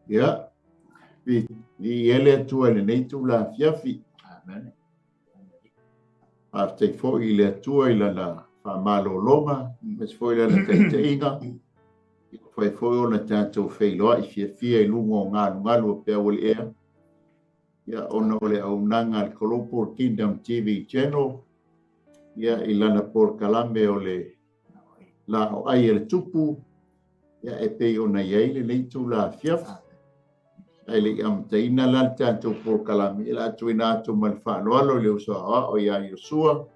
Ia, viia le Atua i lenei itula afiafi. Amen. Faafetai foi i le Atua i lana faamalologa, aemaise foi lana taitaiga. Ua mafai foi ona tatou feiloai fiafia i luga o galugalu o peau o le ea. Ia, ona o le auaunaga a le Global Kingdom TV Channel, ia, i lana polokalame o le Laoai a le Tupu, ia, e pei ona i ai lenei itula afiafi. Ae le i amataina la le tatou polokalame, ia o le a tuuina atu ma le faaaloalo i le uso aoao ia Iosua,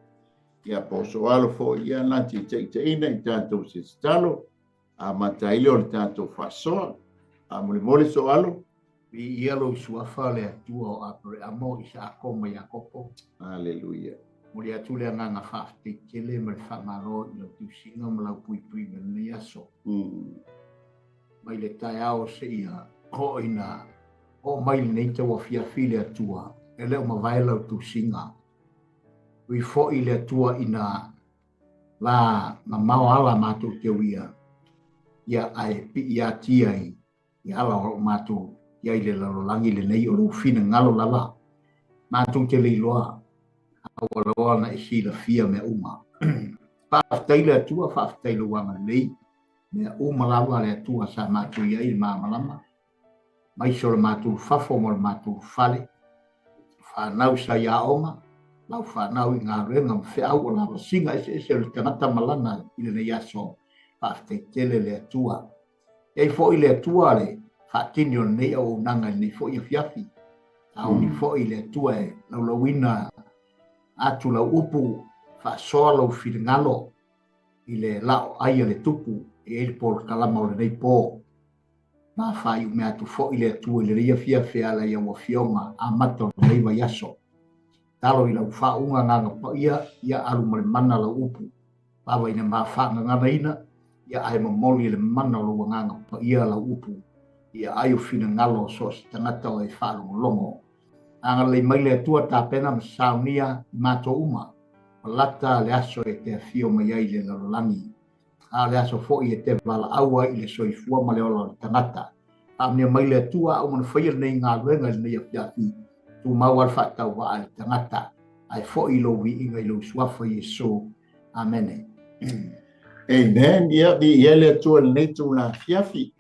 ia po o Soalo foi, ia na te taitaiina i tatou se tatalo, amata ai lea o le tatou faasoa. Faamolemole Soalo. Viia lou suafa le Atua o Apereamo, Isaako ma Iakopo. Aleluia. Momoli atu le agaga faafetai tele ma le faamalo i lau tusiga ma lau puipuiga i lenei aso. Mai le taeao seia oo ina oo mai lenei tauafiafi le Atua, e le o mavae lau tusiga. Ui foi le Atua ina la mamao ala matou te uia, ia ae pii atia i i ala o lo o matou i ai i le lalolagi lenei o lou finagalo lava. Matou te le iloa, a ua loa ona e silafia mea uma. Faafetai le Atua, faafetai lou agalelei, mea uma lava le Atua sa matou i ai i le malamalama, maise o le matou fafo ma le matou fale, fanau sa i aoga, lau fanau i galuega ma feau o lavasiga eseese o le tagata ma lana i lenei aso. Faafetai tele le Atua. E ai foi le Atua le faatini o lenei auaunaga i lenei foi afiafi. Taoni foi le Atua e laulauina atu lau upu, faasoa lou finagalo i le laoai a le Tupu e i ai le polokalama o lenei po. Ma faaiumea atu foi le Atua i lenei afiafi e ala i au afioga amata o lenei vaiaso. Talo i lau faauuga agaga paia, ia alu ma le mana lau upu. Lava ina ma faagaganaina, ia ae momoli le mana o lou agaga paia lau upu, ia ai o finagalo o so o se tagata o e faalogologo. Agalelei mai le Atua tapena ma saunia i matou uma, ua lata le aso e te afio mai ai i le lalolagi. A o le aso foi e te valaau ai i le soifua ma le ola o le tagata. Faamanuia mai le Atua a uma ona faia lenei galuega i lenei afiafi, tumau lava le faatauvaa i le tagata, ae foi i lou viiga i lou suafa Iesu. Amene. Amen. Ia, viia le Atua i lenei itula afiafi.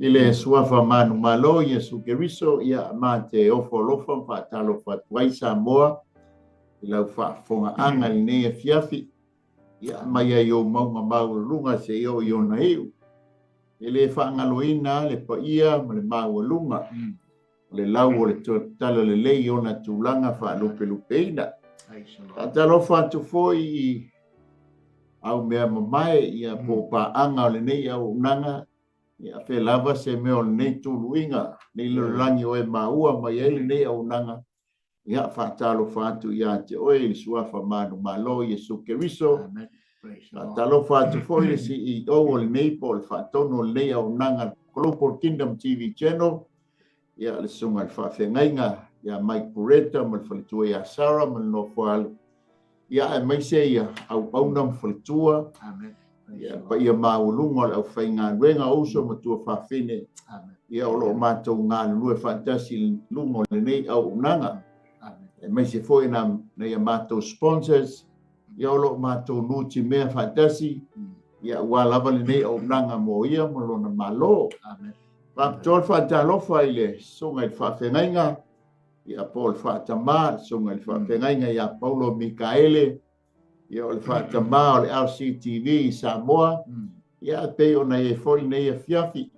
I le suafa manumalo Iesu Keriso, ia ma te ofo alofa ma faatalofa atu ai Samoa i lau faafofogaaga i lenei afiafi. Ia, mai ai ou mauga maualuluga seia oo i ona iu. E le faagaloina le paia ma le maualuga o le lau o le talalelei i ona tulaga faalupelupeina. Faatalofa atu foi i au mea mamae, ia po o paaga o lenei auaunaga, ia fe lava se mea o lenei tuluiga, lenei lalolagi o e maua mai ai lenei auaunaga. Ia, faatalofa atu ia te oe i le suafa manumalo Iesu Keriso. Faatalofa atu foi le CEO o lenei po o le faatonu o lenei auaunaga Global Kingdom TV Channel, ia le susuga i le faafeagaiga ia Mike Bureta ma le faletua ia Sarah ma le nofoalo. Ia aemaise ia auauna ma faletua. Amen. Ia paia maualuga o le aufaigaluega o uso ma tuafafine. Amen. Ia o lo o matou galulue faatasi i luga o lenei auaunaga. Amen. Aemaise foi na ia matou sponsors, ia o lo o matou nutimea faatasi, ia aua lava lenei auaunaga mo ia ma lona Malo. Amen. Faapitoa le faatalofa i le susuga i le faafeagaiga, ia po o le faatama, le susuga i le faafeagaiga ia Paulo Mikaele, ia o le faatama o le LCTV i Samoa, ia e pei ona i ai foi lenei afiafi.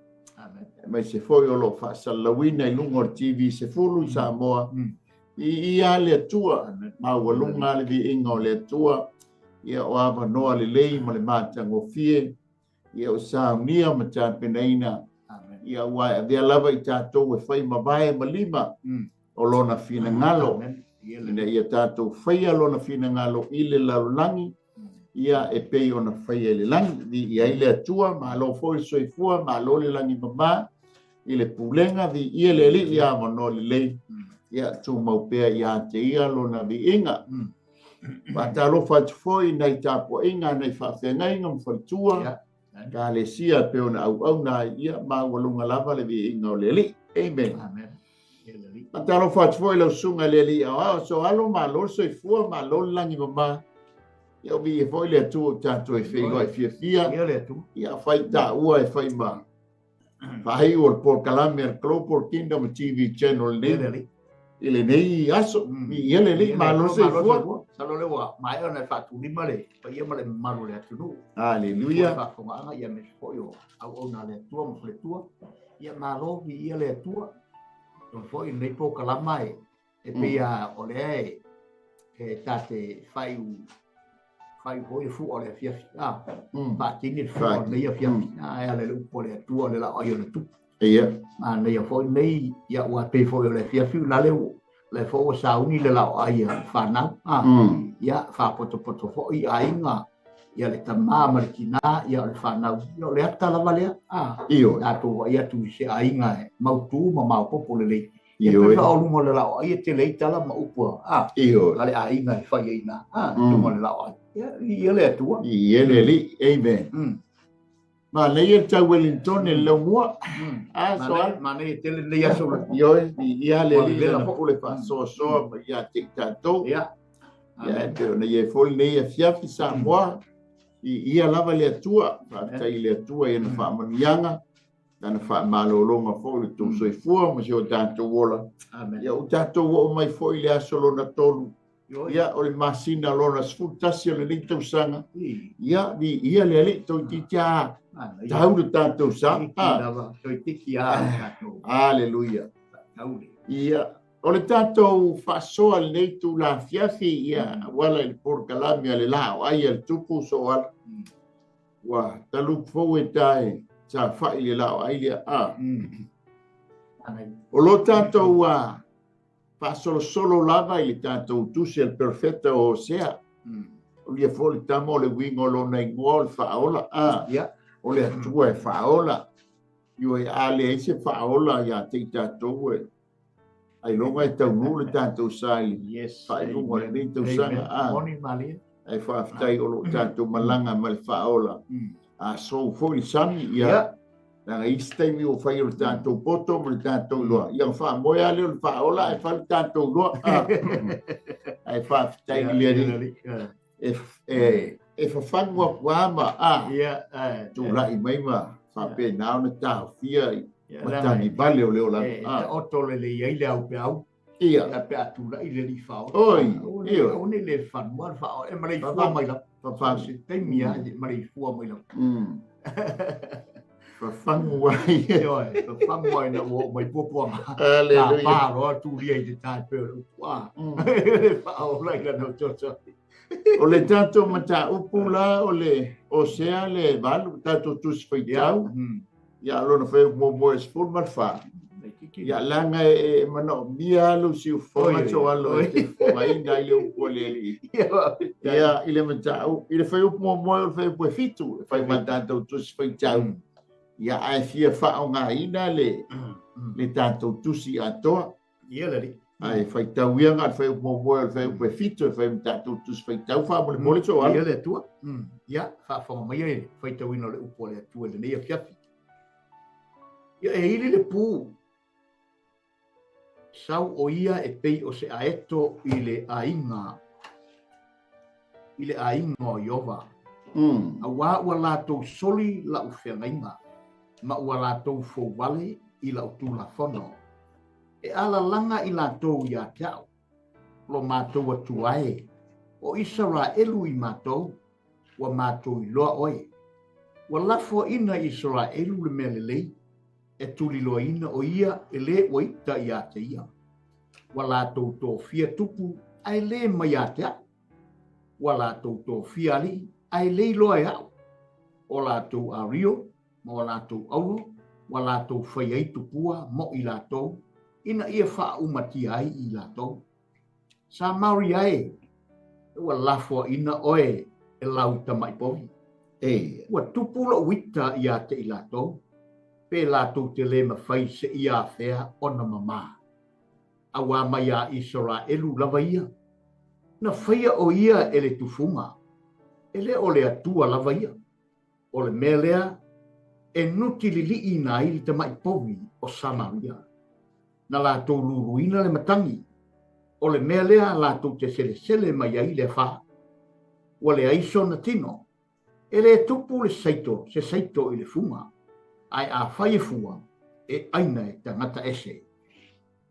Aemaise foi o lo o faasalalauina i luga o le TV 10 i Samoa, viia le Atua, maualuga le viiga o le Atua, ia o avanoa lelei ma le matagofie, ia o saunia ma tapenaina, ia aua e avea lava i tatou e fai mavae ma lima o lona finagalo, ina ia tatou faia lona finagalo i le lalolagi, ia e pei ona faia i le lagi. Viia ai le Atua, malo foi le soifua, malo le lagi mama i le pulega, viia le Alii avanoa lelei, ia tumau pea ia te ia lona viiga. Faatalofa atu foi i nai tapuaiga, nai faafeagaiga ma faletua. Ekalesia e pei ona auauna ai, ia maualuga lava le viiga o le Alii. Amen. Amen. Ia le Alii. Faatalofa atu foi i lau susuga i le Alii Aoao, Soalo, malo le soifua, malo le lagi mama. Ia o viia foi le Atua ua tatou e feiloai fiafia. Ia le Atua. Ia fai taua e fai ma faaiu o le polokalame a le Global Kingdom TV Channel Ia le Alii. I lenei aso. Viia le Alii, malo le soifua. Masalo lea ua maea ona e faatulima le paia ma le mamalu o le atunuu. Aleluia. Faafofogaaga ia aemaise foi o auauna a le Atua ma faletua. Ia malo, viia le Atua. Atonu foi lenei polokalama e pei lava o lea e ta te faaiu faaiu foi le fua o le afiafi. Ah, faatini le fua o lenei afiafi. Ah, e ala i le upu a le Atua o le laoai o le tupu. Ia. Manaia foi lenei, ia ua pei foi o le afiafi la le le foi ua sauni le laoai a fanau. Ah, ia faapotopoto foi aiga, ia le tama ma le tina, ia o le fanau. Ia o le ata lava lea. Ah, Ioe. Tatou vaai atu i se aiga e mautu ma maopoopo lelei. Ia Ioe. pe o luga o le laoai e tele ai tala ma upu a Ioe. a le aiga e fai ai na. Ah, luga o le laoai. Ia, ia le Atua. Ia le Alii. Amen. Manaia le tau Wellington i le laumua. A, Soalo. Manaia tele lenei aso. Ioe, viia le Alii Vela lana foi. pule faasoasoa ma ia te i tatou. Ia. Ia, e pei ona i ai foi lenei afiafi Samoa, viia lava le Atua. Faafetai i le Atua i ana faamanuiaga, lana faamalologa foi i le tou soifua ma si o tatou ola. Amen. Ia, ua tatou oo mai foi i le aso lona tolu. Ioe. Ia, o le masina lona 11 o lenei tausaga. I. Ia, viia le Alii, toeitiiti lava Manaia. tau le tatou sa. Tiki Ah. lava, toeitiiti lava tatou. Aleluia. Taule. Ia, o le tatou faasoa lenei itula afiafi, ia, auala i le polokalame a le laoai a le tupu Soala. Ua talu fou e ta e saofai i le laoai lea. Ah. O lo tatou faasolosolo lava i le tatou tusi a le perofeta o Hosea. O ia foi le tama o le uiga o lona igoa o le faaola. Ah. Ia. O le Atua e faaola. Ioe, a leai se faaola ia te i tatou e ailoga e taunuu le tatou sa i le Yes. faaiuga o lenei tausaga. Amen. Ah. Moni malie. Ai faafetai o loo tatou malaga ma le faaola. A sou foi le sami, ia. Ia. Leaga isi taimi ua fai o le tatou poto ma le tatou iloa. Ia faamoe lava lea o le faaola ae fai le tatou iloa. Ah. Ai faafetai i le Alii. Ia. E fafagu atu lava ma, ah, Ia, eh, tulai mai ma faapena ona taofia i Ia, matagivale o le olaga. E Ah. taoto lelei ai le au peau. Ia. Ia pe a tulai le alii faaola. Oi, ioe. Aua ne i le fanua le faaola. E maleifua Fafagu. mai lava. Fafagu. Se taimi lava, e maleifua mai lava. Fafagu ai. Ioe, fafagu ai na ua oo mai puapuaga. Aleluia. Ta pa loa tulia i te tae pei o le upu. Ah. Le faaola i lana fesoasoani. O le tatou mataupu la o le Hosea le 8, tatou tusi faitau. Ia lona fai muamua e 14. Ia leaga e manaomia lou siufofoga Oi, Soalo e oi. te fofogaina i le upu a le Alii. Ia. Ia, i le mataupu, i le fuaiupu muamua o le fuaiupu e 7, e fai ma tatou tusi faitau. Ia, ae fia faaaogaina le tatou tusi atoa. Ia le Alii. Ae faitau ia na le fuaiupu muamua o le fuaiupu e 7, e fai ma tatou tusi faitau faamolemole Soalo. Ia le Atua. Ia, faafofoga mai e faitauina o le upu a le Atua i lenei afiafi. Ia e ili le pu. Sau o ia e pei o se aeto i le aiga. I le aiga o Iova. Auā ua latou soli lau feagaiga, ma ua latou fouvale i lau tulafono. E alalaga i latou ia te au, lo matou Atua e, o Isaraelu i matou, ua matou iloa oe. Ua lafoaina i Isaraelu le mea lelei, e tuliloaina o ia e le ua ita ia te ia. Ua latou tofia tupu, ae le mai ia te au. Ua latou tofia alii, ae le iloa e au. O latou ario, ma o latou auro, ua latou fai ai tupua mo i latou, ina ia faaumatia ai i latou. Samaria e, ua lafoaina oe e lau tamai povi. E. Ua tupu lou ita ia te i latou, pe latou te le mafai se ia afea ona mamā. Auā mai a Isaraelu lava ia. Na faia o ia e le tufuga, e le o le Atua lava ia. O le mea lea e nuti liliʻiina ai le tamaʻi povi o Samaria. Na latou luluina le matagi, o le mea lea latou te selesele mai ai le afā. Ua leai sona tino. E lē tupu le saito se saito i le fuga, ae afai e fua, e ʻaina e tagata ese.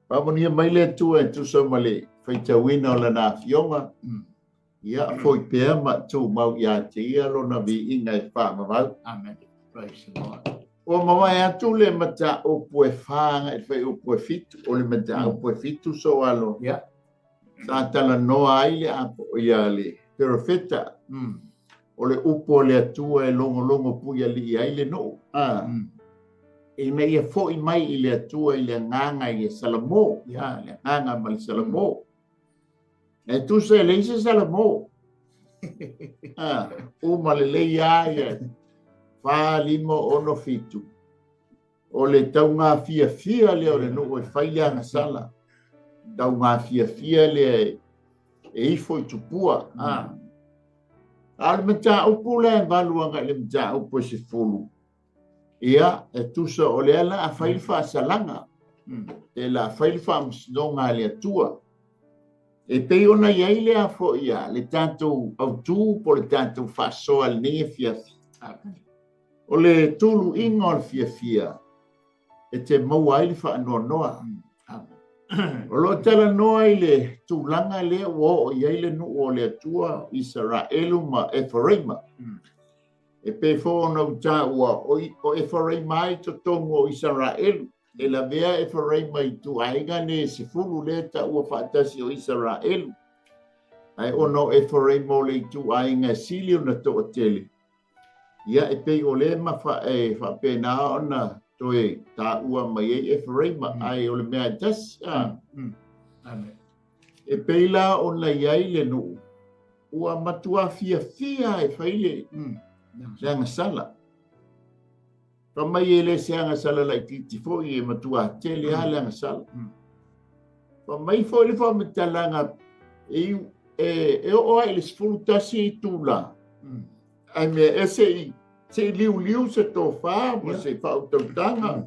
Faamanuia mai le Atua e tusa ma le faitauina o Lana Afioga. Ia foi pea ma tumau ia te Ia Lona viiga e faavavau. Amen. Praise the Lord. Ua mavae atu le mataupu e fa agai i le fuaiupu e fitu, o le mataupu e fitu soalo. Sa talanoa ai le apo ia le perofeta. O le upu a le Atua e logologo puialii ai le nuu. Ina ia foi mai i le Atua i le agaga i le Salamo, le agaga ma le Salamo. E tusa e leai se Salamo. Uma lelei lava ia 4, 5, 6, 7. O le taugafiafia lea o le nuu e fai le agasala. Taugafiafia lea e ifo i tupua. A o le mataupu lea e valu agai i le mataupu e 10, ia, e tusa o lea la a fai le faasalaga, e la fai le faamasinoga a le Atua. E pei ona i ai lea foi ia le tatou autū po le tatou faasoa i lenei afiafi. O le tuluiga o le fiafia e te maua ai le faanoanoa. O lo o talanoa i le tulaga lea ua oo i ai le nuu o le Atua, Isaraelu ma Eferaima. E pei foi ona ou taua, o Eferaima ai totonu o Isaraelu. E lavea Eferaima i ituaiga nei e 10 lea taua faatasi o Isaraelu. Ae ona o Eferaima o le ituaiga e sili ona toatele, ia e pei o le ma e faapena ona toe taua mai ai Eferaima, ae o le mea e tasi. E pei la ona i ai le nuu, ua matua fiafia e fai le agasala. Fa mai e le se agasala laitiiti foi e matua tele lava le agasala. Fa mai foi le faamatalaga e oo ai i le 11 itula. Ae mea ese i se i liuliu se tofā ma se faautautaga.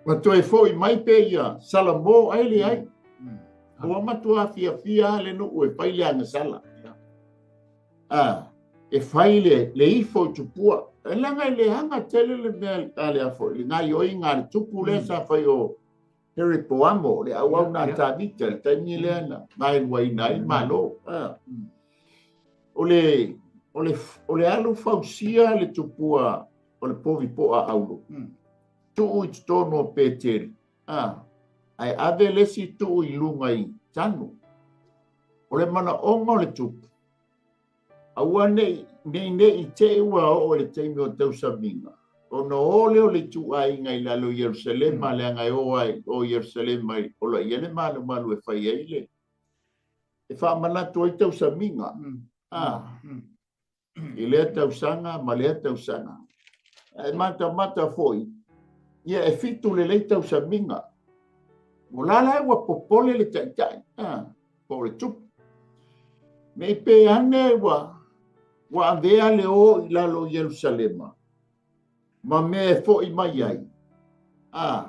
Ma toe foi mai pe ia Salamo ae leai. Ua matua fiafia le nuu e fai le agasala. E fai le ifo i tupua. E leaga e leaga tele le mea a le afo i le gaioiga a le tupu lea sa fai o Jeroboamo, le auauna a Tavita, le taimi lea na gaeluaina ai le Malo. O le alu fausia le tupua o le povi poa aulo. Tuu i totonu o Peteli. Ae ave le isi tuu i luga i tanu. O le manaoga o le tupu, aua nei nei te ua oo i le taimi o tausamiga, ona o lea o le ituaiga i lalo i Ierusalema, leaga e o ai o Ierusalema o lo o i ai le malumalu e fai ai le e faamanatu ai tausamiga. I lea tausaga ma lea tausaga. Ae matamata foi, ia e 7 lelei tausamiga. O la la ua popole le taitai, po o le tupu. Nei pe ane ua avea le o i lalo i Ierusalema, ma mea e foi mai ai,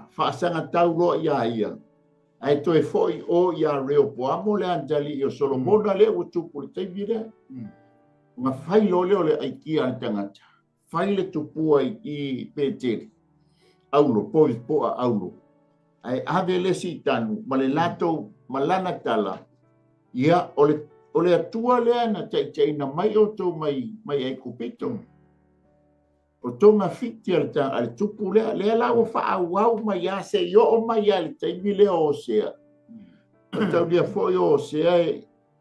faasagatau loa ia ia, ae toe foi o ia Rehoboamo le anatali'i o Solomona lea ua tupu i le taimi lea. Ona fai loa lea o le aikia a le tagata, fai le tupua i Peteli, aulo, povi poa aulo, ae ave le isi i tanu ma le latou ma lana tala, ia o le Atua lea na taitaiina mai outou mai Aikupito. O tonga fiti a le tupu lea, lea la ua faaauau mai a se i oo mai a le taimi lea o Osea. O taulia foi o Osea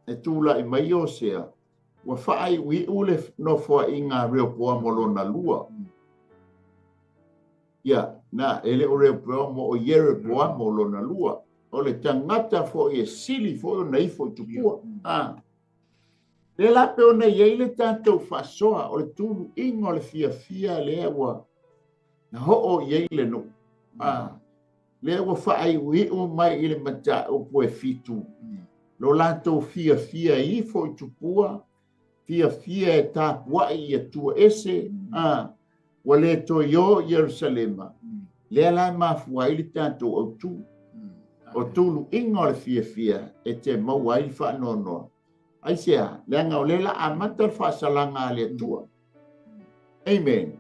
e tula'i mai Osea, ua faaiuiu le nofoaiga a Rehoboamo lona lua. Ia, na, e le o Rehoboamo o Ieroboamo lona lua. O le tagata foi e sili foi ona ifo i tupua. Le la pe ona i ai le tatou faasoa, o le tuluiga o le fiafia lea ua na oo i ai le nuu. Lea ua faaiuiu mai i le mataupu e 7, lo latou fiafia ifo i tupua, Fiafia e tapua'i i Atua ese, a, ua le toe o i Ierusalema, lea la e mafua ai le tatou autū. O tuluiga o le fiafia e te maua ai le faanoanoa. Aisea? Leaga o lea la amata le faasalaga a le Atua. Amen.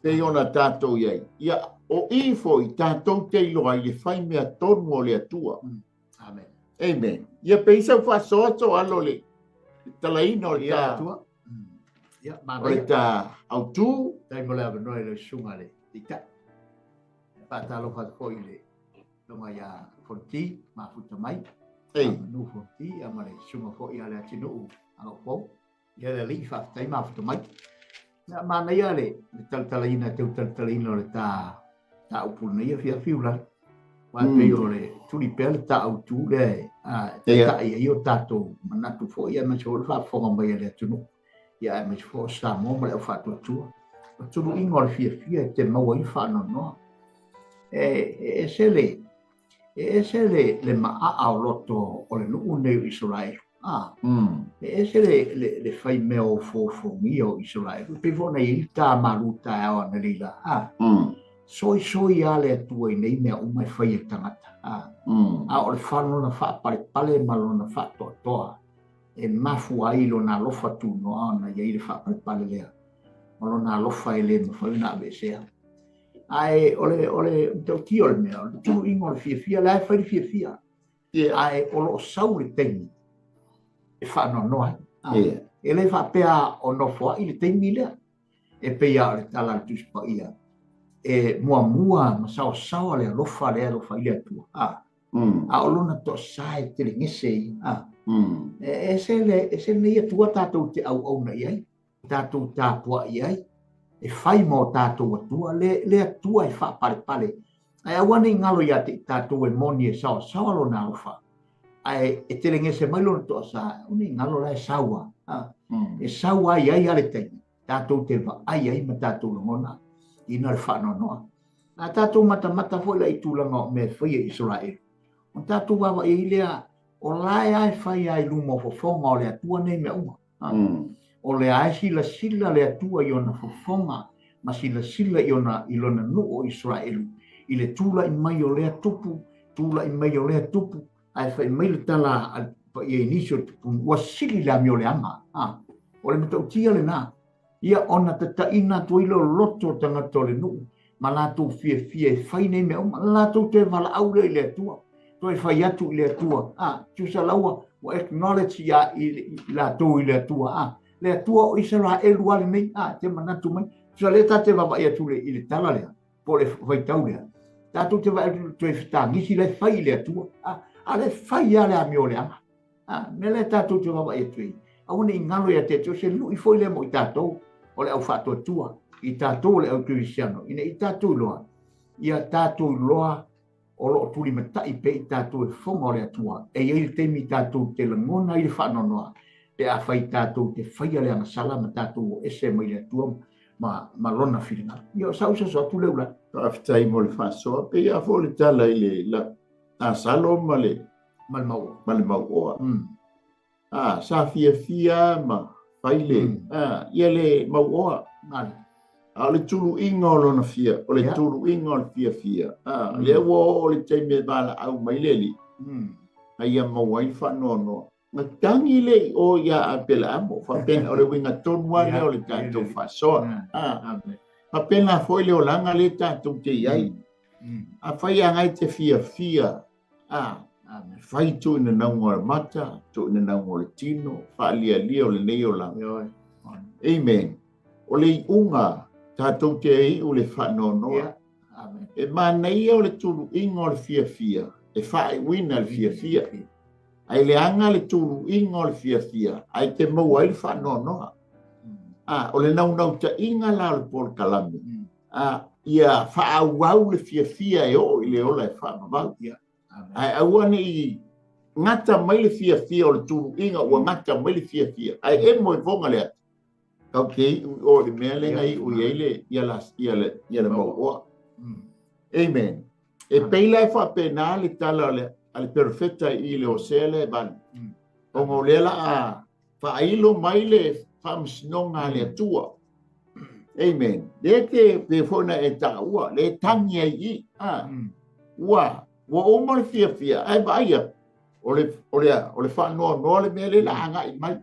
Pei ona tatou i ai. Ia, o i foi tatou te iloa ai le fai mea tonu o le Atua. Amen. Amen. Ia pei sau faasoa alo le talaina o le ta Atua. Ia, o le ta autū. Tai mo le avanoa i le susuga le teitai. Faatalofa atu foi i le afioga ia Fonoti, mafuta mai. Ei. Manu Fonoti, ia ma le susuga foi ia Leatinuu Alofou. Ia le alii faafetai mafuta mai. Ia manaia le talatalaina, teu talatalaina o le ta upu lenei afiafi ulale. Aua e pei o le tuli pea le ta autū lea e tatai ai o tatou manatu foi, aemaise foi le faafofoga mai a le atunuu. Ia aemaise foi o Samoa ma le au faatuatua. O tuluiga o le fiafia e te maua ai le faanoanoa. E ese le maaa o loto o le nuu nei o Isaraelu. E ese le fai mea o fofogia o Isaraelu. Pei foi ona i ai le ta malu taeao analeila. Soisoi lava le Atua i nei mea uma e fai e tagata. A o le lona faapalepale ma lona faatoatoa e mafua ai lona alofa tunoa ona i ai le faapalepale lea. Ma lona alofa e le mafai ona aveesea. Ae o le matautia o le mea, o le tuluiga o le fiafia, la e fai le fiafia. Ae o loo sau le taimi e faanoanoa ai. E le faapea o nofoai le taimi lea. E pei a o le tala a le Tusi Paia, e muamua ma saosaoa le alofa lea alofa i le Atua. A o lona toasa e telegese ai. E ese lenei Atua tatou te auauna i ai, tatou tapuai i ai, e fai ma o tatou Atua, le Atua e faapalepale. Ae aua nei galo ia te i tatou e moni e saosaoa lona alofa. Ae e telegese mai lona toasa, o nei galo la e saua. E saua ai ai a le taimi, tatou te vaai ai ma tatou lagona ina le faanoanoa. A tatou matamata foi la i tulaga o mea e faia i Isaraelu, o tatou vaavaai ai lea, o la e ae fai ai luma o fofoga o le Atua nei mea uma. O le ae silasila le Atua i ona fofoga ma silasila i ona i lona nuu o Isaraelu i le tula'i mai o lea tupu, tula'i mai o lea tupu, ae fai mai le tala a paia i nisi o tupu, ua sili le amio le ama. O le matautia lena, ia ona tataina atu ai le loto o tagata o le nuu ma latou fiafia e fai nei mea uma, latou toe valaau lea i le Atua, toe fai atu i le Atua. Tusa laua ua acknowledge ia i latou i le Atua. Le Atua o Isaraelu a lenei, te manatu mai. Tusa lea tate vaavaai atu i le tala lea, po o le faitau lea. Tatou te vaai atu toe fetagisi le fai i le Atua. A le fai a le amio le ama. Mea lea tatou te vaavaai atu ai. Aua ne i galo ia te Atua, se lui foi lea mo i tatou o le au faatuatua, i tatou o le au kerisiano, ina i tatou iloa, ia tatou iloa o loo tulimatai pe i tatou e fofoga o le Atua. E i ai le taimi tatou te lagona ai le faanoanoa, pe a fai tatou te faia le agasala ma tatou o ese mai le Atua ma lona finagalo. Ia o sau soso atu le ula. Faafetai mo le faasoa. Pei a foi le tala i le Asalo ma le mauoa. Sa fiafia ma fai le ia le mauoa. A o le tuluiga o lona fia, o le tuluiga o le fiafia. Lea ua oo le taimi e valaau mai le alii, a ia maua ai le faanoanoa. Na tangi le i o ia Apelaamo, faapena o le uiga tonu lava lea o le tatou faasoa. Faapena foi le olaga lea tatou te i ai. A fai agai te fiafia, fai tuuina nauga o le mata, tuuina nauga o le tino, faalialia o lenei olaga. Amen. O le iuga, tatou te iu le faanoanoa. E manaia o le tuluiga o le fiafia, e faaiuina le fiafia. Ae leaga le tuluiga o le fiafia, ae te maua ai le faanoanoa. O le naunautaiga la o le polokalame, ia faaauau le fiafia e oo i le ola e faavavau. Ae aua nei gata mai le fiafia o le tuluiga, ua gata mai le fiafia. Ae emo e foga le ata. Kau te iu o le mea le ngai o iai le ia le mauoa. Amen. E peila e faapena le tala o le a le perfecta i le Hosea le vale. Ona o lea la a Faailo mai le faamasinoga a le Atua. Amen. Le te pe foi na e taua, le tangi ai i. Ua uma le fiafia, ai vaai o le faanoanoa le mea le la agai mai.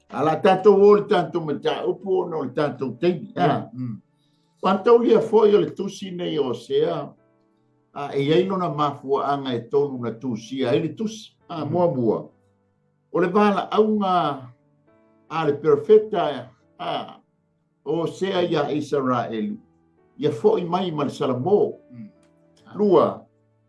Ala tatou o le tatou mataupu ona o le tatou taimi. Pantaulia foi o le tusi nei o Osea, e iai lona mafuaaga e tolu na tusia ai le tusi. Muamua, o le valaauga a le perofeta o Osea ia Isaraelu, ia foi mai ma le Salamo. Lua,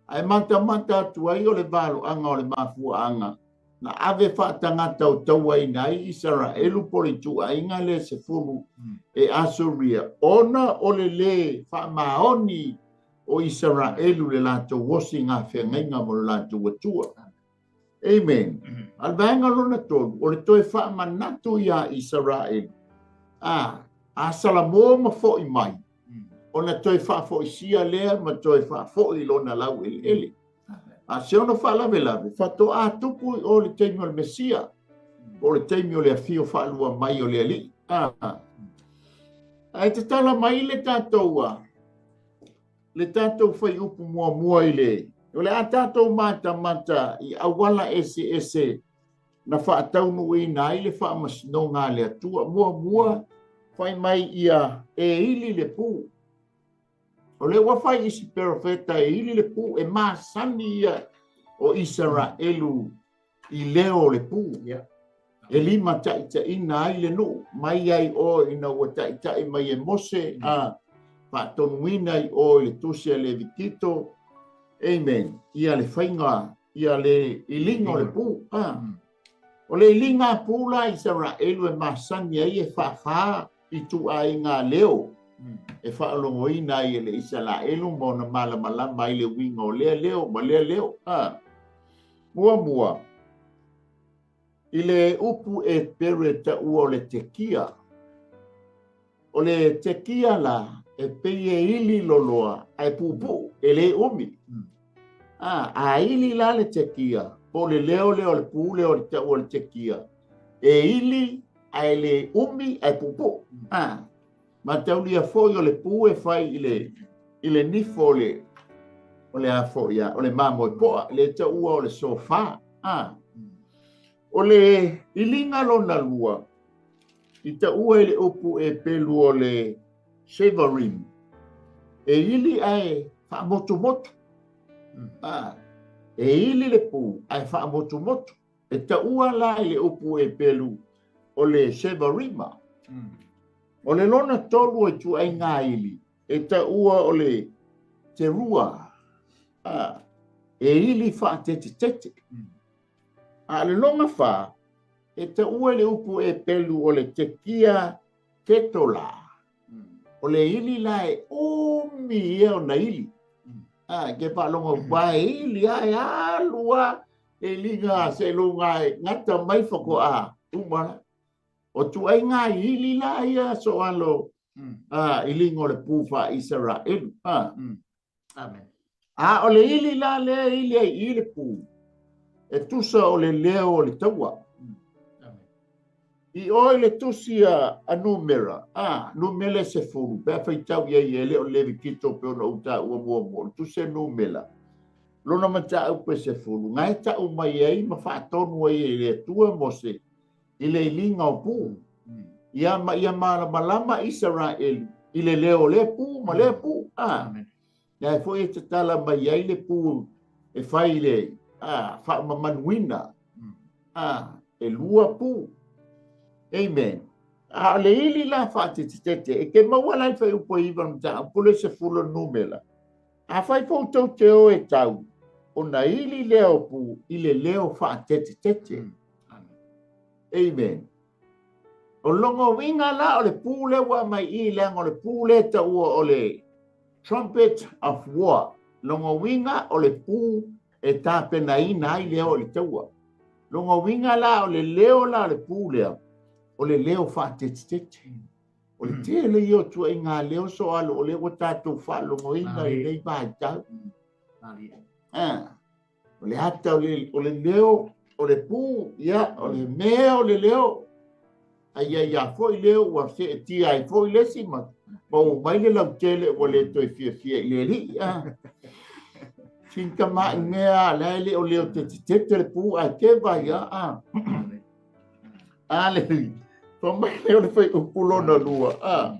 ae matamata atu ai o le valoaga o le mafuaaga na ave faatagata o tauaina ai Isaraelu po le ituaiga le 10 e Asuria, ona o le lē faamaoni o Isaraelu le latou osi gafeagaiga mo le latou Atua. Amen. A le vaega lona tolu, o le toe faamanatu ia Isaraelu, a Salamo ma fo'i mai, ona toe faafo'isia lea ma toe faafo'i lona laueleele. A se ono faalavelave, faatoa tupu o le taimi o le Mesia, o le taimi o le afio faalua mai o le Alii. Ae tatala mai le tatou le tatou faiupu muamua i le o le a tatou matamata i auala eseese na faataunuuina ai le faamasinoga a le Atua. Muamua, fai mai ia e ili le pu. O le ua fai isi perofeta e ili le pu, e masani ia o Isaraelu i leo o le pu. E lima taitaina ai le nuu, mai ai o ina ua taitai mai e Mose, a faatonuina i o i le tusi a Levitito. Amen. Ia le faiga, ia le iliga o le pu. O le iliga pu la Isaraelu e masani ai e faafā i tuaiga leo, e faalogoina ai e le Isaraelu ma ona malamalama ai le uiga o lea leo ma lea leo. Muamua, i le upu e pere taua o le tekia. O le tekia la, e pei e ili loloa, ae puupuu, e le umi. A ili la le tekia, po le leo leo le pu leo le taua o le tekia, e ili ae le umi ae puupuu. Mataulia foi o le pu e fai i le nifo o le afo ia, o le mamoe poa, le taua o le sofa. O le iliga lona lua, i taua i le upu e pelu o le Sevarim, e ili ae faamotumotu. E ili le pu ae faamotumotu. E taua la i le upu e pelu o le Sevarima. O le lona tolu e tuaiga ili, e taua o le terua, e ili faatetetete. A le lona fa, e taua le upu e pelu o le tekia ketola. O le ili la e umi ia o na ili. Ke whaalonga wa e ili a e alua e liga se lunga e ngata mai whako a umara. O tuai ngā ili la ia so alo ilinga o le pu wha Israelu. Amen. A o le ili la le ili ai i le pu. E tusa o le leo o le taua. I oi le tusi a Numera, Numera se fulu, pea whaitau ia i ele o Levitito pe ona uta ua mua mua, le tusi a Numera, lona mata au pe se fulu, ngai ta umai ai ma whaatonu ai e le Atua Mose, i le ilinga o pu, ia ma ia malamalama Israel, i le leo le pu ma le pu, Ia e foi e te tala mai ai le pu e fai le whaamamanuina, e lua pu. Amen. A le ili la whaatetete, e ke maua lai whai upo iwa mta, pule se fula numela. A whai pou tau te o e tau, o na ili leo pu, i le leo whaatetete. Amen. O longo winga la o le pu le wa mai i leanga o le pu le ta ua o le trumpet of war. Longo winga o le pu e tāpena ina ai leo o le taua. Longo winga la o le leo la o le pu lea, o le leo whaatetete. O le tele i o tua i ngā leo so alo o leo tātou whaalongo ina i nei vai tau. O le ata o le leo O le pu, ia, o le mea o le leo. Ai ai a foi leo ua seetia ai foi le isi ma pau mai le lautele ua le toe fiafia i le alii. A. Sin tama'i mea a la e le o leo tetete le pu ae te vai a. A. Aleluia. Fai mai lea o le fuaiupu lona lua. A.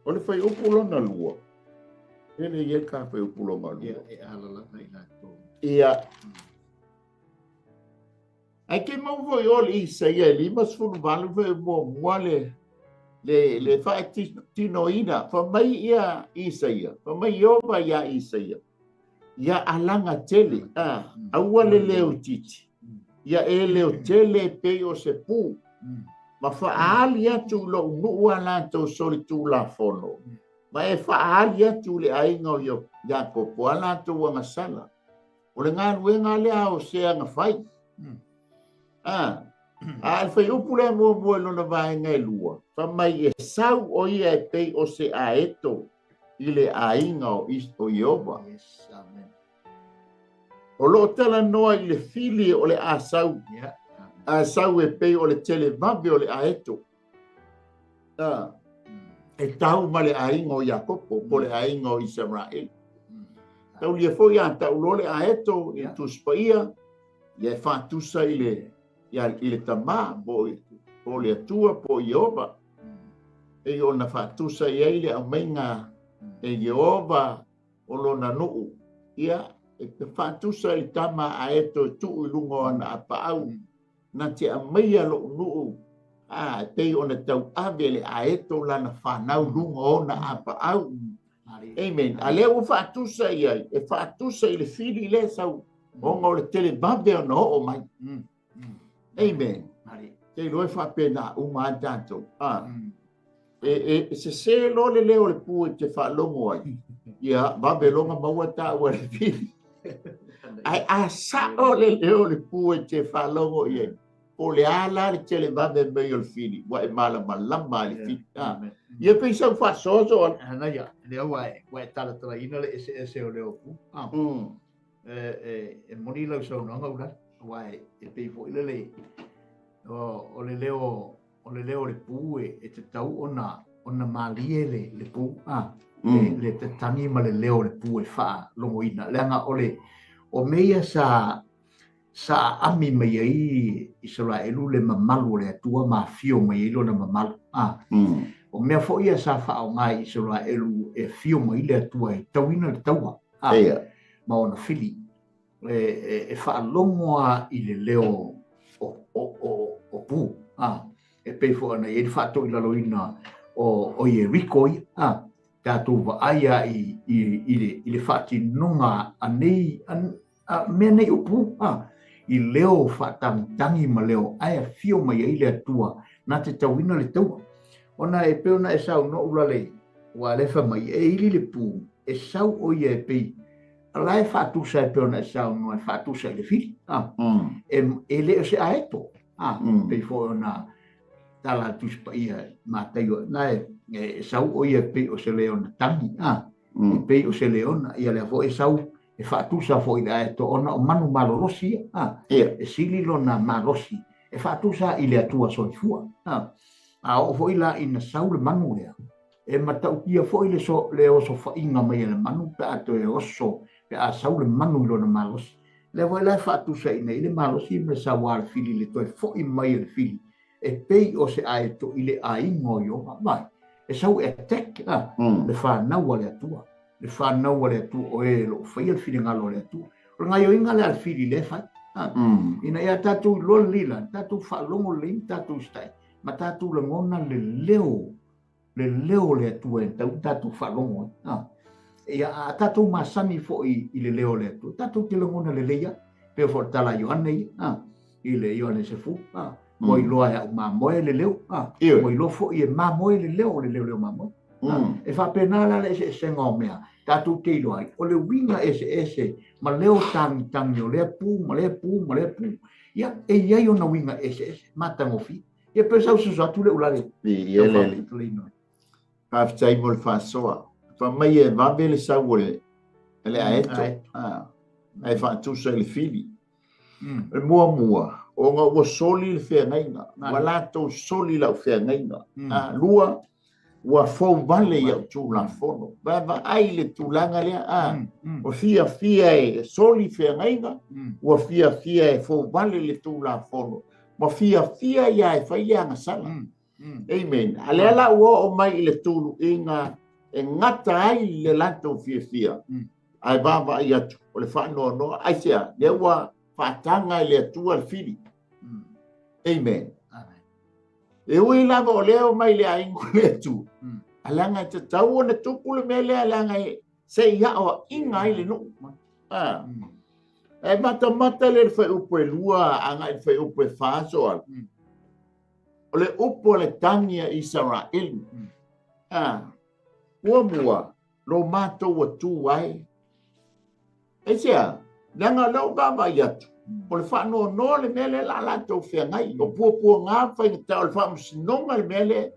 O le fuaiupu lona lua. E le i ai ka fuaiupu lona lua. Ia, e alalala i latou. Ia. Ae ke mau foi o le Isaia e 58 foi muamua le le le faatinoina. Fai mai ia Isaia, fai mai Ieova iā Isaia, ia alaga tele, a, aua le leo itiiti, ia e leo tele e pei o se pu, ma faaali atu i lou nuu a latou solitulafono, ma e faaali atu i le aiga o Iakopo a latou agasala. O le galuega lea a Osea na fai. A, a le fuaiupu lea muamua i lona vaega e lua, fai mai e sau o ia e pei o se aeto i le aiga o, o Ieova. Yes, amen. O lo o talanoa i le fili o le a sau, Yeah. a sau e pei o le televave o le aeto. A, e tau ma le aiga o Iakopo, po le aiga o Isaraelu. Taulia foi a tauloa le aeto i le Tusi Paia, ia e faatusa i le, ia, i le Tama, po, po le Atua, po Ieova. E ona faatusa i ai le aumaiga e Ieova o lona nuu, ia, e faatusa i le tama aeto e tuu i luga o ana apaau. Na te aumaia lou nuu, a, e pei ona tauave le aeto lana fanau luga o ona apaau. Amen. A lea ua faatusa i ai, e faatusa i le fili lea sau, ona o le televave ona oo mai. Amen. Te iloa e faapena uma lava tatou. A, e, e sese loa le leo o le pu e te faalogo ai, ia, vave loa ona maua taua e le fili. Ae a sao le leo o le pu e te faalogo i ai, po o le a la le televave mai o le fili, ua e malamalama i le fili. A, ia pei sau faasoaso a. Ana ia, lea ua e, ua e talatalaina le eseese o leo pu. A, e, e, e moni lau saunoaga Ulali, aua e, e pei foi lele, o, o le leo o le leo o le pu e, e tatau ona, ona malie le, le pu, a, le, le tatagi ma le leo o le pu e faalogoina. Leaga o le, o mea ia sa, sa aami mai ai Isaraelu le mamalu o le Atua ma afio mai ai lona mamalu. A, o mea foi ia sa faaaoga e Isaraelu e afio mai le Atua e tauina le taua, a, ma ona fili. E, e, e faalogo lava i le leo o, o, o, o pu, a, e pei foi ona i ai le faatoilaloina o, o Ieriko ia, a, tatou vaai lava i, i, i, le, i le faatinoga a nei, a, a mea nei o pu, a, i leo faatagitagi ma leo ae afio mai ai le Atua na te tauina le taua. Ona e pei ona e saunoa Ulalei, ua lea fai mai, e ili le pu, e sau o ia e pei A la e faatusa e pei ona e saunoa, e faatusa i le fili. A, e, e le o se aeto. A, pei foi ona tala a Tusi Paia Mataio, na e, e sau o ia e pei o se leona tagi. A, e pei o se leona, ia lea foi e sau e faatusa foi i le aeto ona o manu malolosi ia. A, e sili lona malosi e faatusa i le Atua soifua. A, a oo foi la ina sau le manu lea, E matautia foi le, so, le osofaiga mai a le manu pe a toe oso, pe a sau le manu i lona malosi. Lea foi la e faatusaina ai le malosi ma le sauā le fili le toe foi mai e le fili, e pei o se aeto i le aiga o Ioba. Vai, e sau e attack a, le fanau a le Atua. Le fanau a le Atua o e o lo o faia le finagalo o le Atua. O le gaoioiga lea a le fili lea e fai. A, ina ia tatou iloa lelei la, tatou faalogo lelei ma tatou usitai, ma tatou lagona le leo le leo o le Atua e tatau ona tatou faalogo ai. A. Ia, a tatou masani foi i le leo o le Atua, tatou te lagona lelei ai. Pei foi o le tala a Ioane ia, a, i le Ioane 10, a, ua iloa e au mamoe le leo, a, ua iloa foi e mamoe le leo o le leoleo mamoe. A, e faapena la le eseesega o mea tatou te iloa ai, o le uiga eseese ma leo tagitagi o lea pu ma lea pu ma lea pu. Ia, e i ai ona uiga eseese, matagofie. Ia pe sau susu atu le ulale. Ia le alii. Faafetai mo le faasoa. Fai mai e vave le sau o le, le aeto. Ae faatusa i le fili. Le muamua, ona ua soli le feagaiga, ua latou soli lau feagaiga. Lua, ua fouvale i au tulafono. Vaavaai i le tulaga lea, ua fiafia e soli feagaiga, ua fiafia e fouvale le tulafono, ua fiafia ia e fai le agasala. Amen. A lea la ua oo mai i le tuluiga e gata ai le latou fiafia, ae vaavaai atu o le faanoanoa, aisea, lea ua faataga e le Atua le fili. Amen. E ui lava o lea o mai le aiga o le Atua, a leaga e tatau ona tupu le mea lea, leaga e se i aoaiga ai le nuu. E matamata le fuaiupu e 2 agai i le fuaiupu e 4 soala. O le upu o le tagi a Isaraelu. Muamua, lo matou atu ai. Aisea, leaga o lea ua vaavaai atu, o le faanoanoa le mea lea la latou feagai. O puapuaga faigata, o le faamasinoga le mea lea.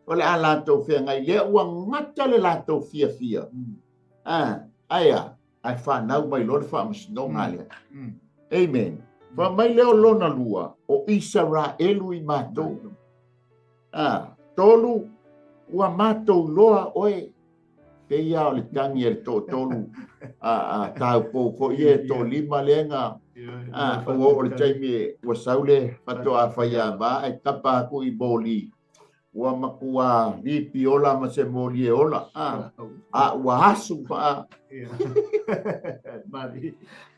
O le a latou feagai, lea ua gata le latou fiafia. Aia, ae whanau mai loa le faamasinoga lea. Amen. Fa mai lea o lona lua, o Isaraelu i matou. Tolu, ua matou loa oe. Peia o le tangi e le toatolu taupou foi e tolima lea ua oo le taimi ua sau le fatoa faiava ai tapa aku i moli. Ua matua lipi ola ma se moli e ola. A ua asu fa.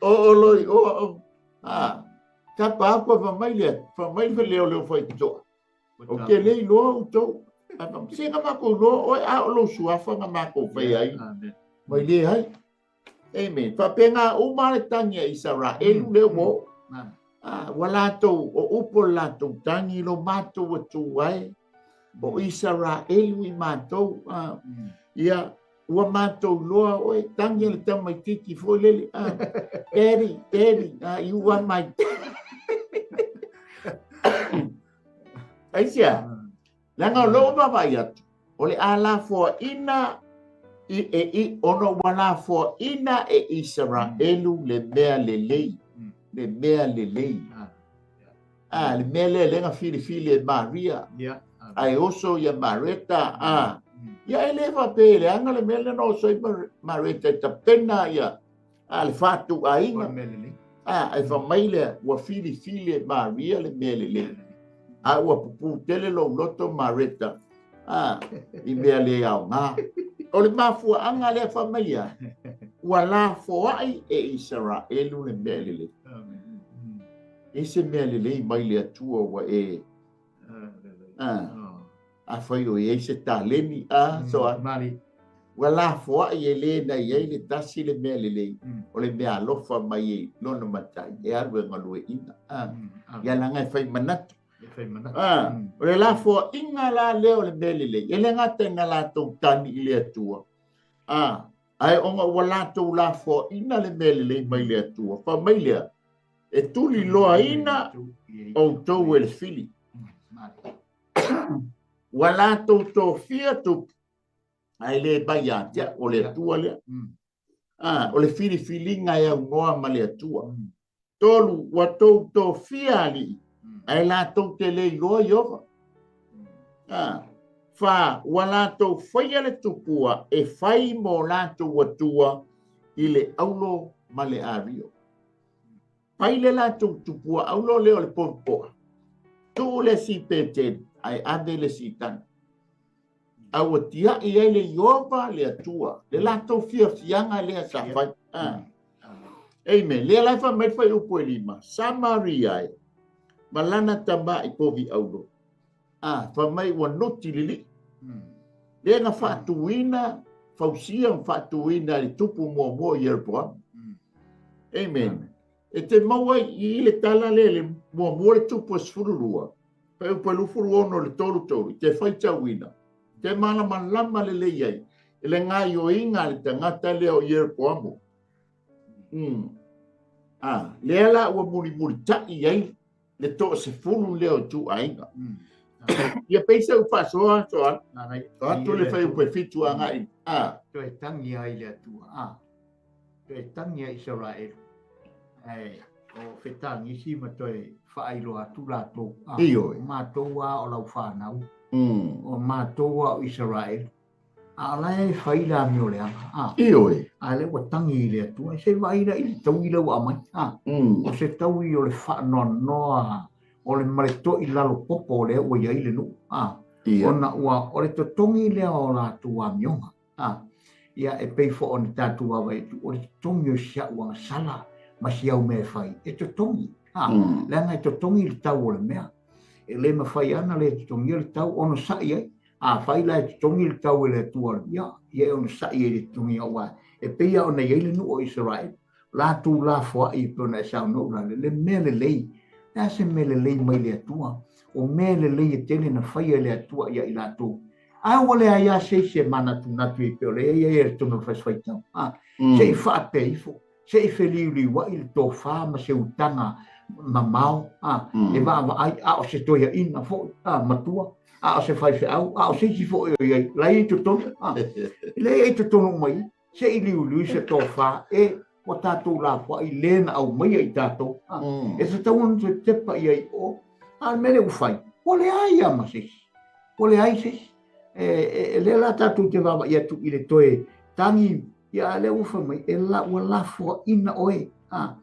O loi o tapa aku fa mai le fa mai le leo leo fai toa. O ke lei loa utou. Se nga makou loa oe a o lou suafa nga makou fai ai. Mai le ai. Amen. Faapena uma le tagi a Isaraelu lea ua oo. Ua latou o upu o le latou tagi lo matou atu ai. O Isaraelu i matou. Ia, ua matou loa oe tagi a le tamaititi foi lele. Daddy, daddy, you are my daddy. Aisea, leaga o loo vaavaai atu, o le a lafoaina i ona ua lafoaina e Isaraelu le mea lelei. Le mea lelei. Le mea lea lea na filifili e Maria. Ae oso ia Mareta. Ia e le faapea leaga le mea lea na oso ai Mareta e tapena ia le fatuaiga. Ae fai lea ua filifili e Maria le mea lelei. A ua pupu tele lou loto Mareta. I mea le aoga. O le mafuaaga lea fai mai ia, ua lafoai e Isaraelu le mea lelei. E se mea lelei mai le Atua ua e a fai o i se taleni so ua lafoai e le na i ai le tasi le mea lelei. O le mea alofa mai e lona matai e alu e galueina. Ia laga e fai manatu. O le lafoaiga la lea o le mea lelei. E le gata ina latou tani i le Atua. Ae ona ua latou lafoaina le mea lelei mai le Atua. Fa mai lea, e tuliloaina outou e le fili. Ua latou tofia tupu, ae le mai ia te au, o le Atua lea. O le filifiliga e aunoa ma le Atua. Tolu, ua tou tofia alii, ae latou te le iloa Ieova. Fa, ua latou faia le tupua e fai mo latou atua i le aulo ma le ario. Fai le latou tupua aulo lea o le popoa. Tuu le si peteli, ae ave le si tani. A ua tiai ai le Ieova le Atua, le latou fiafiaga lea sa fai. Amen. Lea lai fa mai fai upu e lima. Samaria e, ma lana tama i povi aulo. Fa mai ua noti lili. Lea na faatuina, fausia ma faatuina le tupu muamua i Ieropoama. Amen. E te maua i le tala lea le muamua le tupu e 12. Fai upu e 26 le 33. Te faitauina. Te malamalama lelei ai. E le gaioiga le tagata lea o Ieropoamo. Lea la ua mulimulitai ai le toasefulu lea o tuaiga. Ia peisa u faasoa soa. Atu le fai upu e 7 agai. Toe tangi ai le Atua. Toe tangi ai Isaraelu. O fetagisi ma toe faailoa atu latou, a, Ioe. o matou lava o lau fanau, Mm. o matou lava o Isaraelu, a o la e fai le amio leaga, a, Ioe. a lea ua tagi i le Atua, se i vaai la i le taui lea ua aumai, a, Mm. o se taui o le faanoanoa, o le maleto'i lalo popo o lea ua i ai le nuu, a, Ia. ona ua o le totogi lea o latou amioga, a, ia e pei foi ona tatou vaavaai atu, o le totogi o si au agasala ma si au mea e fai, e totogi, a, leaga e totogi le tau o le mea. E le mafai ana le totogia le tau, onosa'i ai. Afai la e totogi le tau e le Atua, ia, ia e onosa'i ai i le totogiga, aua e pei lava ona i ai le nuu o Isaraelu, latou lafoai e pei ona e saunoa Ulalei, le mea lelei, le a se mea lelei mai le Atua, o mea lelei e tele na faia e le Atua ia i latou, ae ua leai lava se isi e manatunatu i ai pei o lea e i ai i totonu o le fasifaitau, a, se i faapea ifo, se i feliuliuai le tofa ma se utaga mamao, a, e vaavaai, a o se toeaina foi, a, matua, a o se faifeau, a o se isi foi o i ai, la e i totonu, a, lea e i ai totonu uma i i, se i liuliui se tofa, e, ua tatou lafoai le na aumaia i tatou, a, e tatau ona toe tepa i ai i o, a o le mea lea ua fai, ua leai lava ma se isi, ua leai se isi. E lea la tatou te vaavaai atu i le toe tagi, ia a lea ua fai mai, e la, ua lafoaina oe, a,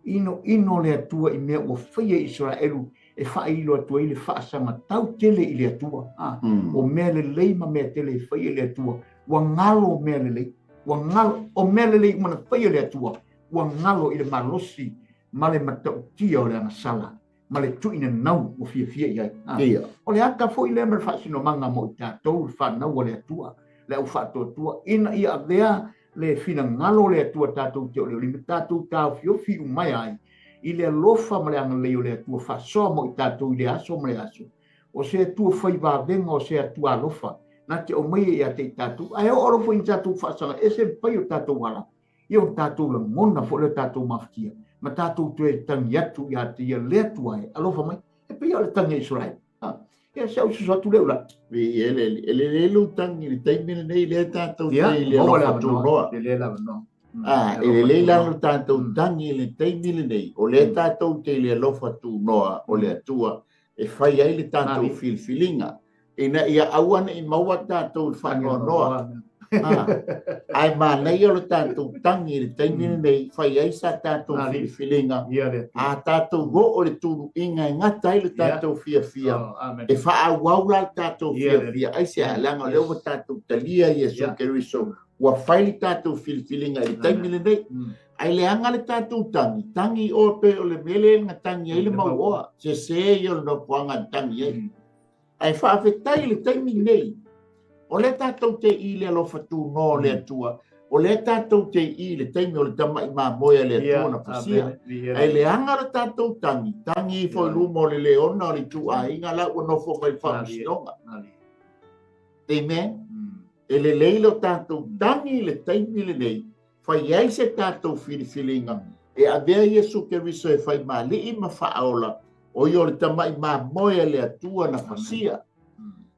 inoino le Atua i mea ua faia i Isaraelu e faailo atu ai le faasagatau tele i le Atua, a, o mea lelei ma mea tele e faia i le Atua, ua galo mea lelei, ua galo, o mea lelei uma na faia e le Atua, ua galo i le malosi ma le matautia o le agasala ma le tuuinanau ua fiafia i ai. A, Ia. o le ata foi lea ma le faasinomaga mo i tatou, le fanau a le Atua, le au faatuatua, ina ia avea le finagalo o le Atua tatou te olioli ma tatou taofiofi umaea ai i le alofa ma le agalelei o le Atua faasoa mo i tatou i le aso ma le aso. O se Atua fai vavega, o se Atua alofa, na te aumaia ia te i tatou, ae oo alofa i tatou faasaga ese mafai o tatou ala, ia o tatou lagona foi le tatou mafatia, ma tatou toe tagi atu ia te ia le Atua e alofa mai, e pei o le tagi a Israele. A, ia se au susu atu le ula. E le e le le lu tagi i le taimi lenei lea tatou Ia, te i le maua le alofa avanoa, tunoa. le le avanoa. A, e lelei la lo tatou tagi i le taimi lenei, o lea tatou te i le alofa tunoa o le Atua e fai ai le tatou Mali. filifiliga, ina ia aua ne i maua tatou i le faanoanoa. A, ae manaia o le tatou tagi i le taimi lenei, fai ai sa tatou Mali. filifiliga, Ia le Atua. a tatou oo i le tuluiga e gata ai le tatou fiafia, Oh, amen. e faaauau la le tatou Ia le fiafia, ai se leaga o lea ua tatou talia Iesu Ia. Keriso, ua fai le tatou filifiliga i le taimi lenei. Ae leaga le tatou tagi, tagi oe pe o le mea lea na tagi ai le mauoa, sese ia o le nofoaga na tagi ai. Ae faafetai i le taimi nei, o lea tatou te i le alofa tunoa o le Atua, o lea tatou te i le taimi o le tama'i mamoe a le Atua na fasia. Ae leaga le tatou tagi, tagi ifo i luma o le leona o le ituaiga la ua nofo mai le faamasinoga. Amen. E lelei lo tatou tagi i le taimi lenei, fai ai se tatou filifiliga, e avea Iesu Keriso e fai mali'i ma faaola, o ia o le tama'i mamoe a le Atua na fasia.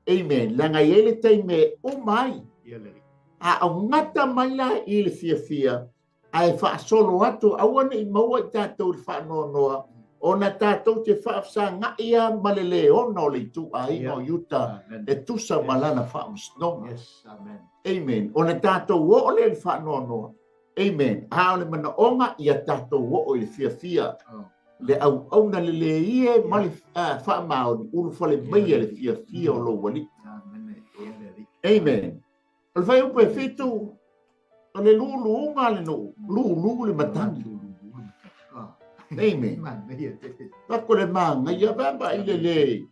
Amen. Leaga e i ai le taimi e uma ai. Ia le Alii. A o gata mai la i le fiafia, ae faasolo atu, aua ne i maua i tatou i le faanoanoa, ona tatou te faafesaga'i lava ma le leona o le ituaiga o Iuta Amen. e tusa ma lana faamasinoga. Yes, amen. Amen. Ona tatou oo lea i le faanoanoa. Amen. A o le manaoga ia tatou oo i le fiafia, Oh. le auauna lelei e ma le faamaoni ulufale mai e le fiafia o lou alii. Amen. Ia le Alii. Amen. O le fuaiupu e 7, o le luluga le nuu, lulu le matagi. Ah. Amen. Manaia tele. Tako le magaia vava i le le.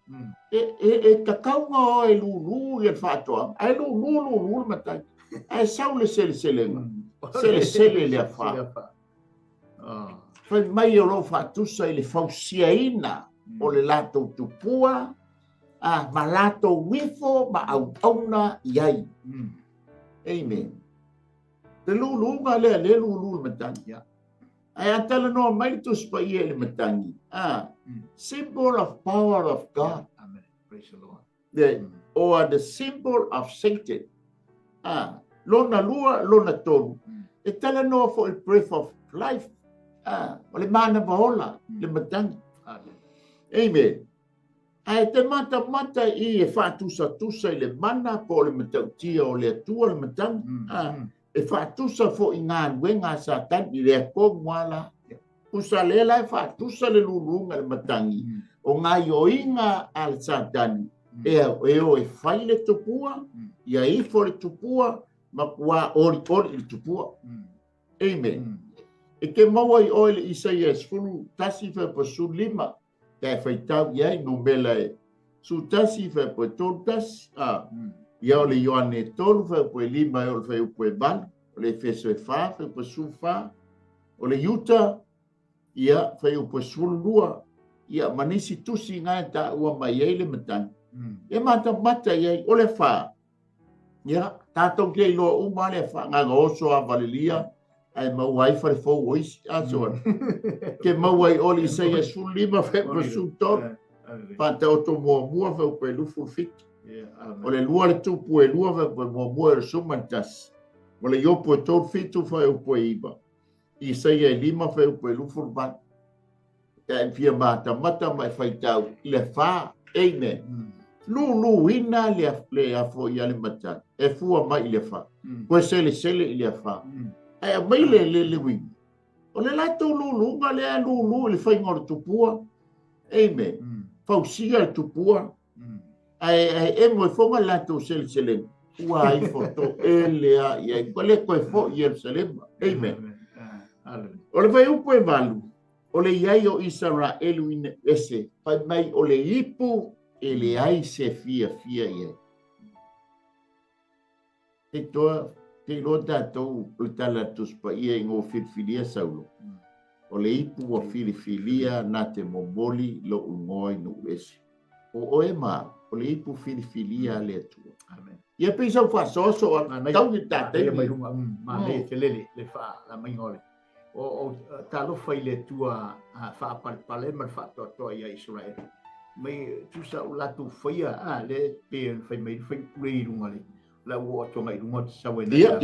E kakauga o e lulu i le faatoaga, ae lulu lulu le matagi. Ae sau le seleselega. Selesele le afa. Sele afa. Ah. Fai mai o lou faatusa i le fausiaina o le latou tupua, a, ma latou ifo ma auauna i ai. Amen. Le luluga lea, le lulu le matagi. Ia. Ae a talanoa mai le Tusi Paia i le matagi, a, symbol of power of God. Yeah. Amen. Praise the Lord. The, or the symbol of Satan. A, lona lua, lona tolu. E talanoa foi i breath of life. O le manava ola le matagi. Amen. Ae te matamata i e faatusatusa i le mana po o le matautia o le Atua le matagi. E faatusa foʻi galuega a Satani i le atonu ala. Tusa lea la e faatusa le luluga le matagi o gaioiga a le Satani e o e fai le tupua, ia ifo le tupua, ma kua ori ori i le tupua. Amen. E te maua i oe le Isaia 11:15 te faitau i ai numela e 11:31 ia o le Ioane 3:5 e o le fuaiupu e 8, o le Efeso e 4:14, o le Iuta ia fuaiupu e 12, ia manisi tusi ngai ta ua mai ai le matagi. E matamata i ai o le fa ia tātou ke iloa uma le fa ngā oso a valelia ai mau ai fale fou o isi aso ke mau ai oli Isaia 15:13 pata o to muamua fe pe lufu fit o le lua le tupu e lua fe pe muamua e suma tas o le iopo e tolu fitu fe upo e iva Isaia e 5 fe upo e lufu va ta fia mata mata mai faitau le fa. Amen. Lulu ina le afo ia le matagi e fua mai le fa koe sele sele i le fa ai mai le le le wi o le latou luluga lea lulu i le faiga o le tupua. Amen. Fausia le tupua ae emo e foga le latou seleselega ua ai foto e lea ia ua le toe foʻi Ierusalema. Amen. O le fuaiupu e 8 o le iai o Isaraelu ina ese fai mai o le ipu e leai se fiafia i ai. Te toa, te iloa tātou o le tala tusipaia i ngō filifilia Saulo. O le ipu ua filifilia nā te momoli lo ungoa i nuu ese. O oe ma, o le ipu filifilia le Atua. Amen. Ia pei sau faasoaso a tau ni tātei. Mai runga, ma le te lele, le wha, la mainga ole. O talofa i le Atua whaapalepale ma le whaatoatoa ia Israel. Mai tusa o lātou whaia, le pe whai mai whai pule i runga le. La ua atonga i runga te sawe. Ia.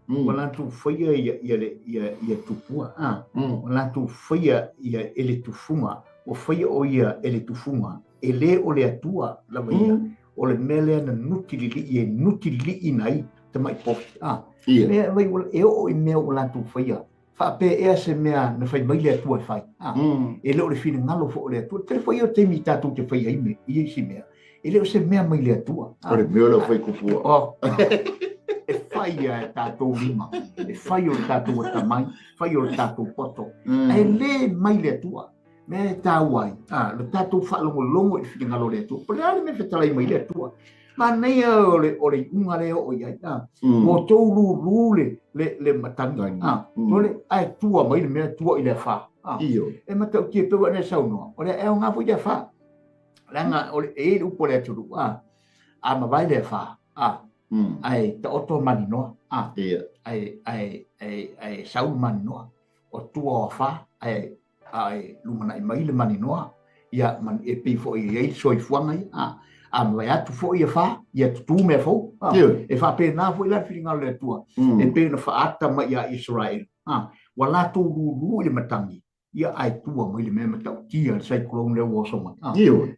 Ua lātou whaia ia tupua. Ua lātou whaia ia ele tufunga. Ua whaia o ia ele tufunga. E le o le Atua lava ia. O le mea lea na nutilili e nutilili nai te mai pofi. Mea vai e o i mea o lātou whaia. Whaape ea se mea na whai mai le Atua e whai. E le o le whina fo o le Atua. Te whai o te mi tātou te whai ai me, i si mea. E le o se mea mai le Atua. O le mea o le whai kupua. E whai a e tātou lima. E whai o le tātou atamai. Whai o le tātou poto. E le mai le Atua. Mea e tāu ai. Le tātou whaalongolongo i whina ngalo le Atua. Pare ale me whetalai mai le Atua. Ma nei o le unga leo o iai. Mo tō lulu le matagi. Tole ai tua mai le mea tua i le wha. E matau kia pewa ne saunoa. O le eo ngā fui le wha. Langa o le e upo le aturu. A mawai le wha. Ai ta oto maninoa. Ai saul maninoa. O tua o wha. Ai lumana i mai le maninoa. Ia man e pei fo i ei soifuaga ia. A mawai atu fo ia wha, ia tutu mea fo. E wha pe nā fo i la whiringa le Atua. E pe na whaata mai ia Israel. Wa lātou lulu i le matangi. Ia ai tua mai le mea matautia le saikolong le ua oso mai.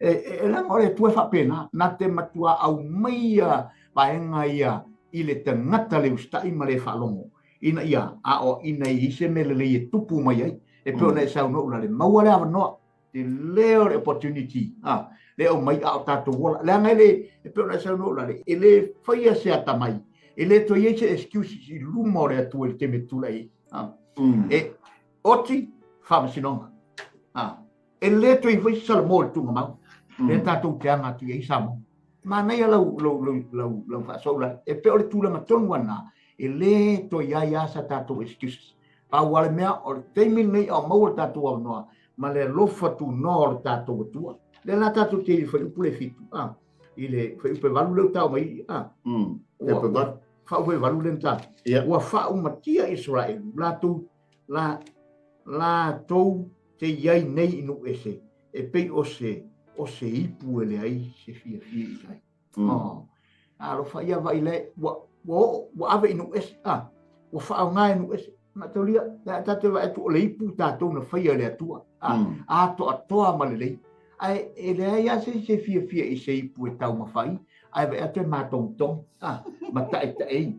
E langa o le Atua e wha pe nā. Nā te matua au mai ia vaenga ia i le tangata le ustai ma le whalongo. Ina ia, a o ina i se mele le i tupu mai ai. E pe ona e saunoa ula le maua le awanoa. Te leo le opportunity. Le o mai a o tātou ola. Le anga ele, e pe ona e saunoa ula le, e le whaia se atamai. E le toi ei se excuses i luma o le Atua i le teme tula e. E oti, whamasinoga. E le toi whai Salamo le tunga mau. Le tātou te anga atu i ei Samo. Ma nei a lau whaasoa. E pe o le tūlanga tonu ana. E le toi ai asa tātou excuses. Pau ale mea o le teimi nei au maua le tātou au noa. Ma le alofa tu noa o le tātou atua. Le la tātou te i whai upu le fitu. I le whai upe valu leo tau mai. Wha upe valu le mta. Ua wha umatia Israel. La tau te iai nei inu ese. E pei o se ipu ele ai se fia fia i ai. Alofa ia vai le ua ave inu ese. Ua wha au ngai inu ese. Mataulia, le a tatou vaai atu o le ipu tatou na faia e le Atua. Atoatoa ma lelei. Ae e leai lava se isi e fiafia i se ipu e taumafa ai, ae vaai atu e matogitogi, ma taetaei.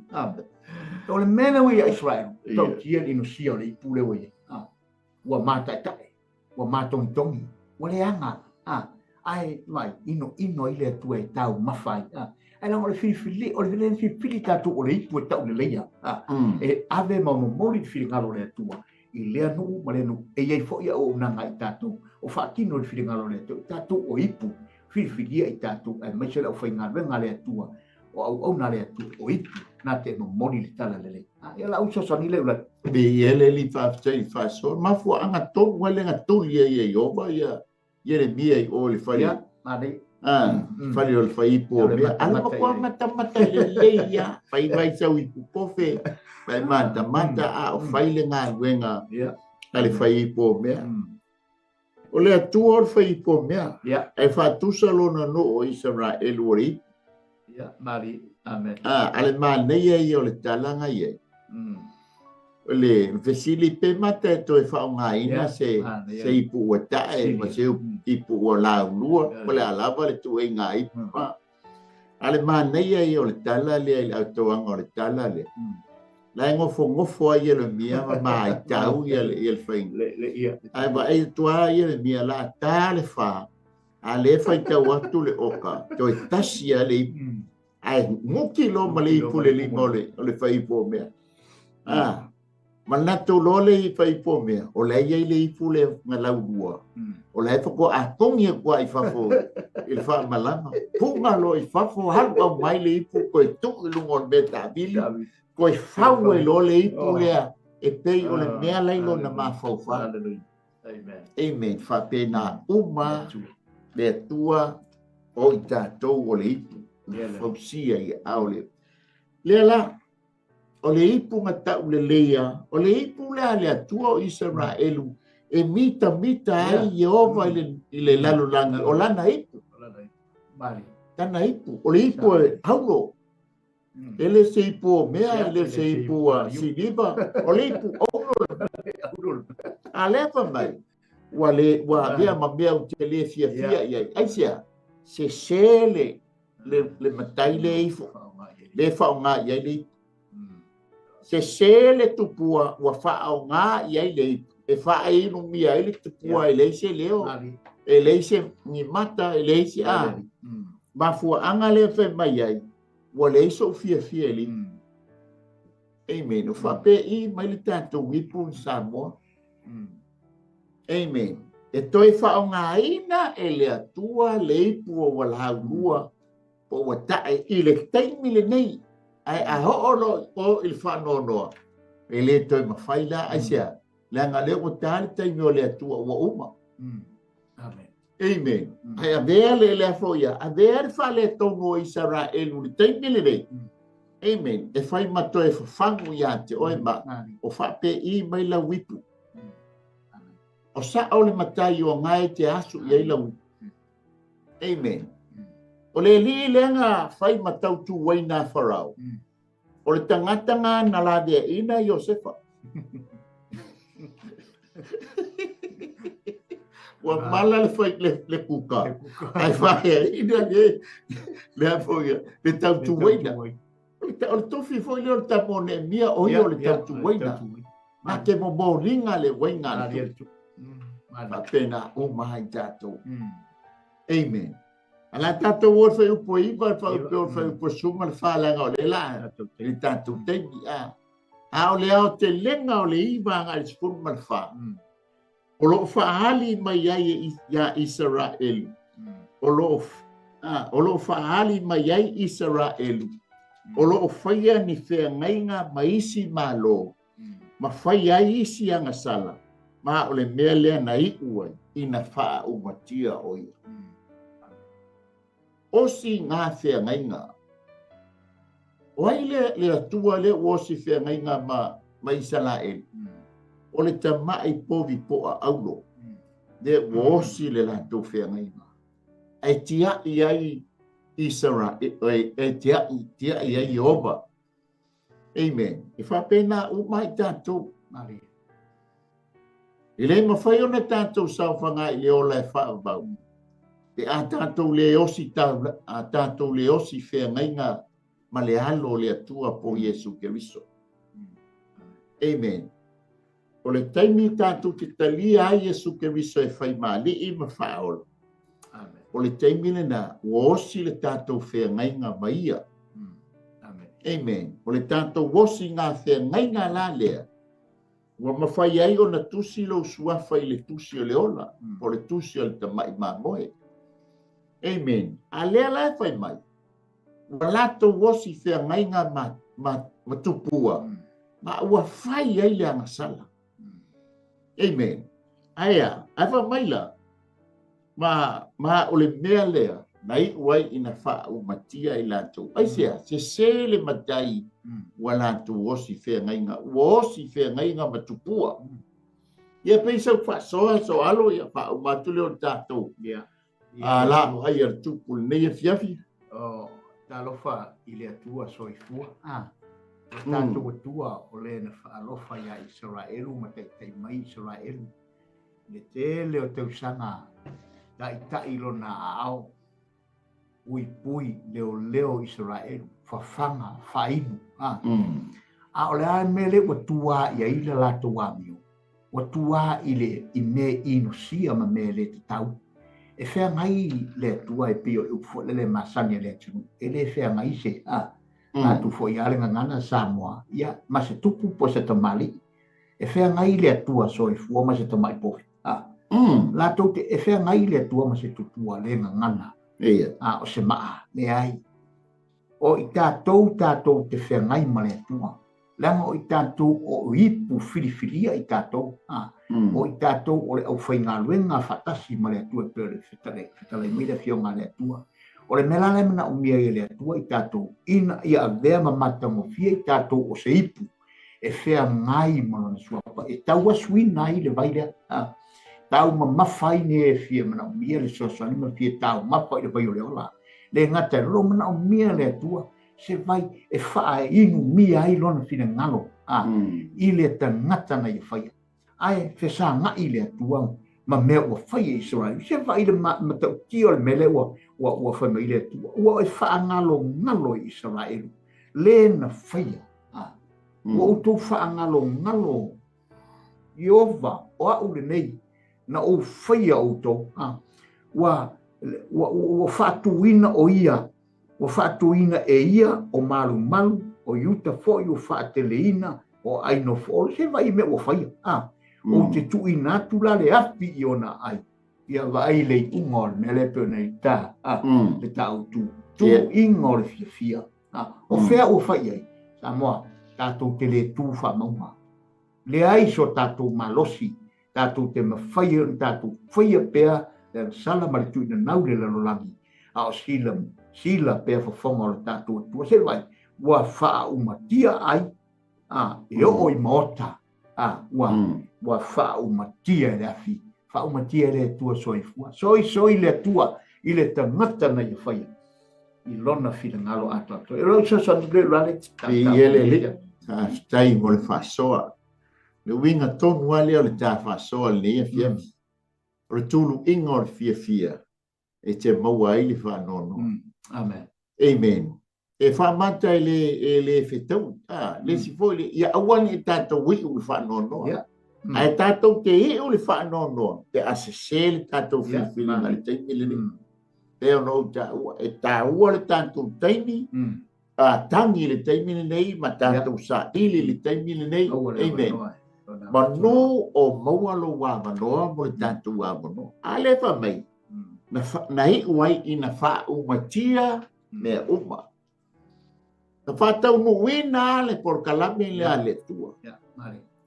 O le mea lea ua ia Israel, tautia le inosia o le ipu lea ua i ai. Ua mataetae, ua matogitogi, ua leaga. Ae vai, inoino ai le Atua e taumafa ai. Ae leaga o le filifili, o le filifili tatou o le ipu e tauleleia. E ave ma momoli le finagalo o le Atua i lea nuu ma lea nuu. E i ai foi auaunaga i tatou, o faatino le finagalo o le Atua, i tatou o ipu, filifilia i tatou, aemaise le aufaigaluega a le Atua, o auauna a le Atua, o ipu, na te momoli le tala lelei. Ia la uso sani le ulai. Bi ele li faafetai i faasoa. Mafuaaga tonu ai le gatuli ai e Ieova ia Ieremia i o i le fale. Ia, manaia. Fale o le faiipu o mea. Ale matua matamata lelei ia. Fai mai sau ipu kofe, mai matamata a o fai le galuega a le faiipu o mea. O le Atua o le faiipu o mea. Ae faatusa lona nuu o Isaraelu o le ipu. Ia, mali. Amen. A le manaia ia o le tala i ai. O le fesili pe mata e toe faaaogaina se ipu ua tae ma se ipu ua laulua, po o le a lava le tuuaiga ipu. A le manaia ia o le tala lea i le atoaga o le tala lea. La e gofogofo ai Ieremia ma maitau ia le faiga. Ae vaai atu lava Ieremia la ta le fa, a le faitau atu le oka, toe tasi lava le ipu. Ae guti loa ma le ipu i le lima o le faiipu o mea. Manatu loa le faiipu o mea, o la e i ai le ipu lea na laulua, o la e faatoa atogi atu lava i fafo i le faamalama. Puga loa i fafo, alu aumai le ipu, toe tuu i luga o le mea taavili, toe fau ai loa le ipu lea, e pei o le mea la i lona mafaufau. Amen. Faapena uma le Atua o i tatou o le ipu, na fausia i aao o le Lea la, o le ipu na tauleleia, o le ipu lea a le Atua o Isaraelu e mitamita ai Ieova i le lalolagi, o lana ipu. Lana ipu, o le ipu e auro. E le se ipu o mea, e le se ipu a siliva, o le ipu auro. A lea fai mai, ua le, ua avea ma mea ou te le fiafia i ai. Aisea, sese le matai le ifo, le faaaoga i ai le ipu. Sese le tupua, ua faaaoga i ai le ipu, e faainumia ai le tupua, e leai se leo, e leai se ni mata, e leai se a. Mafuaaga lea fai mai ai, ua leai sou fiafia i le ipu. Amen. O faapei mai le tatou ipu i Samoa. Amen. E toe faaaogaina e le Atua le ipu o ua laulua po ua tae i le taimi lenei. Ae a oo loa i o i le faanoanoa, e le toe mafai la. Aisea? Leaga lea ua ta le taimi o le Atua ua uma. Amen. Amen. Ae avea le lea foi ia, avea le faaletonu o Isaraelu i le taimi lenei. Amen. E fai ma toe fafagu ia te oe ma o faapei mai lau ipu. O sao le matai o gae te asu i ai lau ipu. Amen. O le alii lea na fai ma tautuaina a Farao, o le tagata na na laveaina Iosefa. Ua mala le fai le kuka. Ae faeaina le le foi le tautuaina. O le tofi foi lea o le tama o Neemia, o ia o le tautuaina. Na te momoliga le uaiga a le tupu. Faapena uma ai tatou. Amen. A la tatou o le fuaiupu e 9, le fuaiupu le fuaiupu 14, leaga o le la i le tatou taimi. A o le aotelega o le 9 agai le 14, o lo o faaali mai ai ia Isaraelu, o lo o faaali mai ai Isaraelu, o lo o faia ni feagaiga ma isi malo, ma fai ai isi agasala, ma o le mea lea na iu ai, ina faaumatia o ia. Osi ngā feagaiga. O ai le Atua lea ua osi feagaiga ma Isaraelu? O le tamai povi poa aulo, lea ua osi le latou feagaiga. Ae tiai ai Isaraelu, e tiai ai Ieova. Amen. E faapena uma ai tatou. E le mafai ona tatou saofaga i le ola e faavavau, pe a tatou le osi a tatou le osi feagaiga ma le alo o le Atua po o Iesu Keriso. Amen. O le taimi tatou te talia ai Iesu Keriso e fai ma alii ma faaola. O le taimi lena ua osi le tatou feagaiga ma ia. Amen. Amen. O le tatou osiga feagaiga la lea, ua mafai ai ona tusi lou suafa i le tusi o le ola, po o le tusi o le tamai mamoe. Amen. A lea la e fai mai, ua latou osi feagaiga ma tupua, ma ua fai ai le agasala. Amen. Ae a, ae fai mai la, ma o le mea lea, na iu ai ina faaumatia i latou. Aisea, sese le matai ua latou osi feagaiga, ua osi feagaiga ma tupua. Ia pei sau faasoa so alo ia faauma atu lea o le tatou. A la ai a le tupu lenei afiafi. O talofa i le Atua soifua. O tatou Atua o le na faalofa ia Isaraelu ma taitai mai Isaraelu. Le tele o tausaga taitai lona aao pui pui leo leo Isaraelu fafaga fainu. A o le a mele ua tua i ai le latou amio, ua tua i le i me inosia ma me le tatau. E feagai le Atua e pei o le upu foi lele masani a le atunuu, e le feagai se atu foi a le gagana Samoa, ia ma se tupu po se tamalii. E feagai le Atua soifua ma se tamai povi. Latou te e feagai le Atua ma se tupua le gagana. A o se maa, leai. O i tatou tatou te feagai ma le Atua. Leaga o i tatou o ipu filifilia i tatou. O i tatou o le aufaigaluega faatasi ma le Atua e pei o le fetalai mai le afioga a le Atua. O le mea la lea e manaomia ai e le Atua i tatou, ina ia avea ma matagofie i tatou o se ipu e feagai ma lona suafa, e tauasuina ai le vai lea. Tau mamafa ai ne e fia manaomia le fesoasoani ma fia taumafa i le vai o le ola. Le gata e lolo manaomia le Atua se vai e faainumia ai lona finagalo i le tagata na ia faia. Ae fesagai le Atua ma mea ua faia e Isaraelu. Se vai le matautia o le mea lea ua fai mai le Atua. Ua e faagalogalo i Isaraelu. Le na faia. Ua outou faagalogalo Ieova o au lenei na ou faia outou. Ua faatuina o ia, ua faatuina e ia o malumalu, o Iuta foi ua faateleina o ai nofo olo. Se vai mea ua faia. Ou te tuuina atu la le afi i ona ai. Ia vaai le iuga o le mea lea e pei ona i ta, le tautu. Tuuiga o le fiafia. O fea ua fai ai? Samoa, tatou te le tu faamauga. Leai so tatou malosi, tatou te mafai ona tatou faia pea le agasala ma le tuuinanau le lalolagi, a o sila pea fofoga o le tatou Atua. Se vai, ua faaumatia ai, e oo i maota, ua faaumatia e le afi, faaumatia e le Atua soifua. Soi soi le Atua i le tagata na ia faia i lona finagalo atoatoa. E lou fesoasoani le lale. I ele le faafetai mo le faasoa. Le uiga tonu lava lea o le ta faasoa lenei afiafi. O le tuluiga o le fiafia e te maua ai le faanoanoa. Amen. Amen. E faamata e le fetaui. Le isi foi le, ia aua ne i tatou iu le faanoanoa. Ae tatou te iu le faanoanoa, pe a sese le tatou filifiliga i le taimi lenei. Pe ona ou taua, e taua le tatou taimi, a tangi le taimi lenei, ma tatou saili le taimi lenei. Amen. Manu o maua lou avanoa mo le tatou avanoa. A le fai mai, na iu ai ina faaumatia mea uma. Na faataunuuina le polokalame lea a le Atua.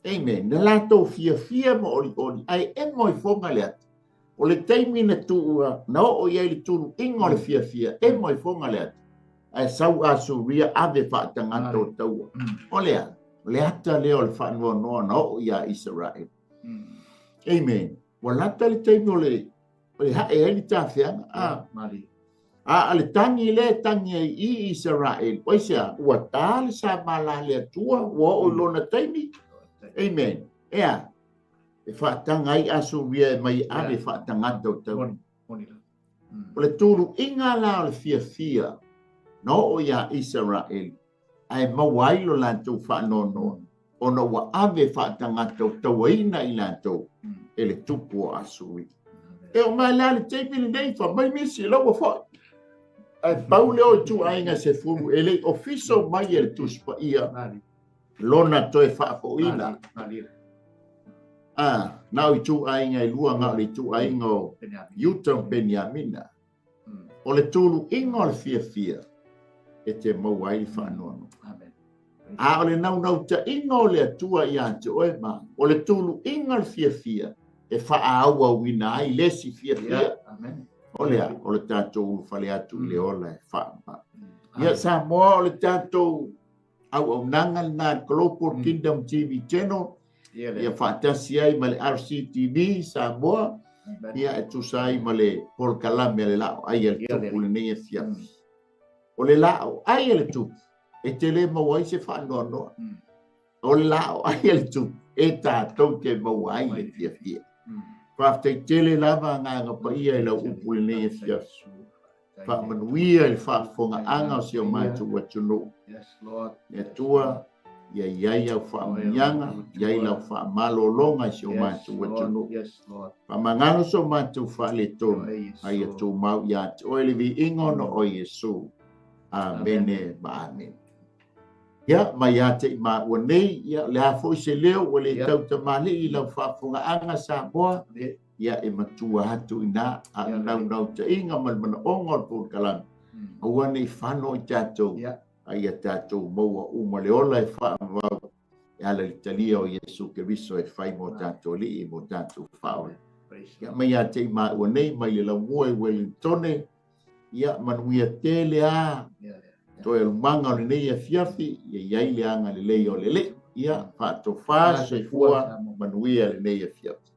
Amen. Na latou fiafia ma olioli, ae emo i foga le ata. O le taimi na tuua, na oo i ai le tuluiga o le fiafia, emo i foga le ata. Ae sau Asuria ave faatagata o taua. O le a, o le ata lea o le faanoanoa na oo ia Isaraelu. Amen. Ua lata le taimi o le hae ai le tafeaga. A le tangi le tangi ai i Isaraelu. Oi sea, ua tā le sa mala le Atua, ua oo i lona taimi. Amen. Ea, e faataga ai Asuria e mai ave faatagata o tau. O le tuluiga la o le fiafia na oo iā Isaraeli ae maua ai lo latou faanoanoa ona ua ave faatagata o tauaina i latou e le tupu o Asuria. E oo mai la le taimi lenei, fai mai nisi la ua foi. Ae pau lea o ituaiga 10 e le i ofiso mai e le Tusi Paia lona toe faafoiina. A, na o ituaiga e lua, na o le ituaiga o Iuta ma Peniamina. O le tuluiga o le fiafia e te maua ai le faanoanoa. A o le naunautaiga o le Atua ia te oe ma o le tuluiga o le fiafia e faaauauina ai le isi fiafia. O lea, o le tatou ulufale atu i le ola e faamama. Ia Samoa, o le tatou auaunaga lena le Global Kingdom TV Channel, ia faatasi ai ma le RCTV Samoa, ia e tusa ai ma le polokalame a le Laau Ai a le Tupu lenei afiafi. O le laau ai a le tupu e te le maua ai se faanoanoa. O le laau ai a le tupu e tatou te maua ai le fiafia. Faafetai tele lava agaga paia i lau upu lenei afiafi. Faamanuia i le faafofogaaga o si o matou atunuu. Le Atua, ia i ai au faamanuiaga, ia i lau faamalologa i si o matou atunuu. Faamagalo so matou faaletonu, a ia tumau ia te oe le viiga ona o Iesu. Amene ma amene. Ia, mai ia te i maua nei, ia, o le a foi se leo ua le tautamalii i lau faafofogaaga Samoa, ia e matua atu i ina, a o le naunautaiga ma le manaoga o le polokalame, aua ne i fano i tatou, a ia tatou maua uma le ola e faavavau e ala i le talia o Iesu Keriso e fai mo tatou alii mo tatou faaola. Ia, mai ia te i maua nei, mai le laumua i Wellingtone, ia manuia tele a toe alumaga o lenei afiafi, ia i ai le agalelei o le Alii. Ia faatofa soifua manuia lenei afiafi.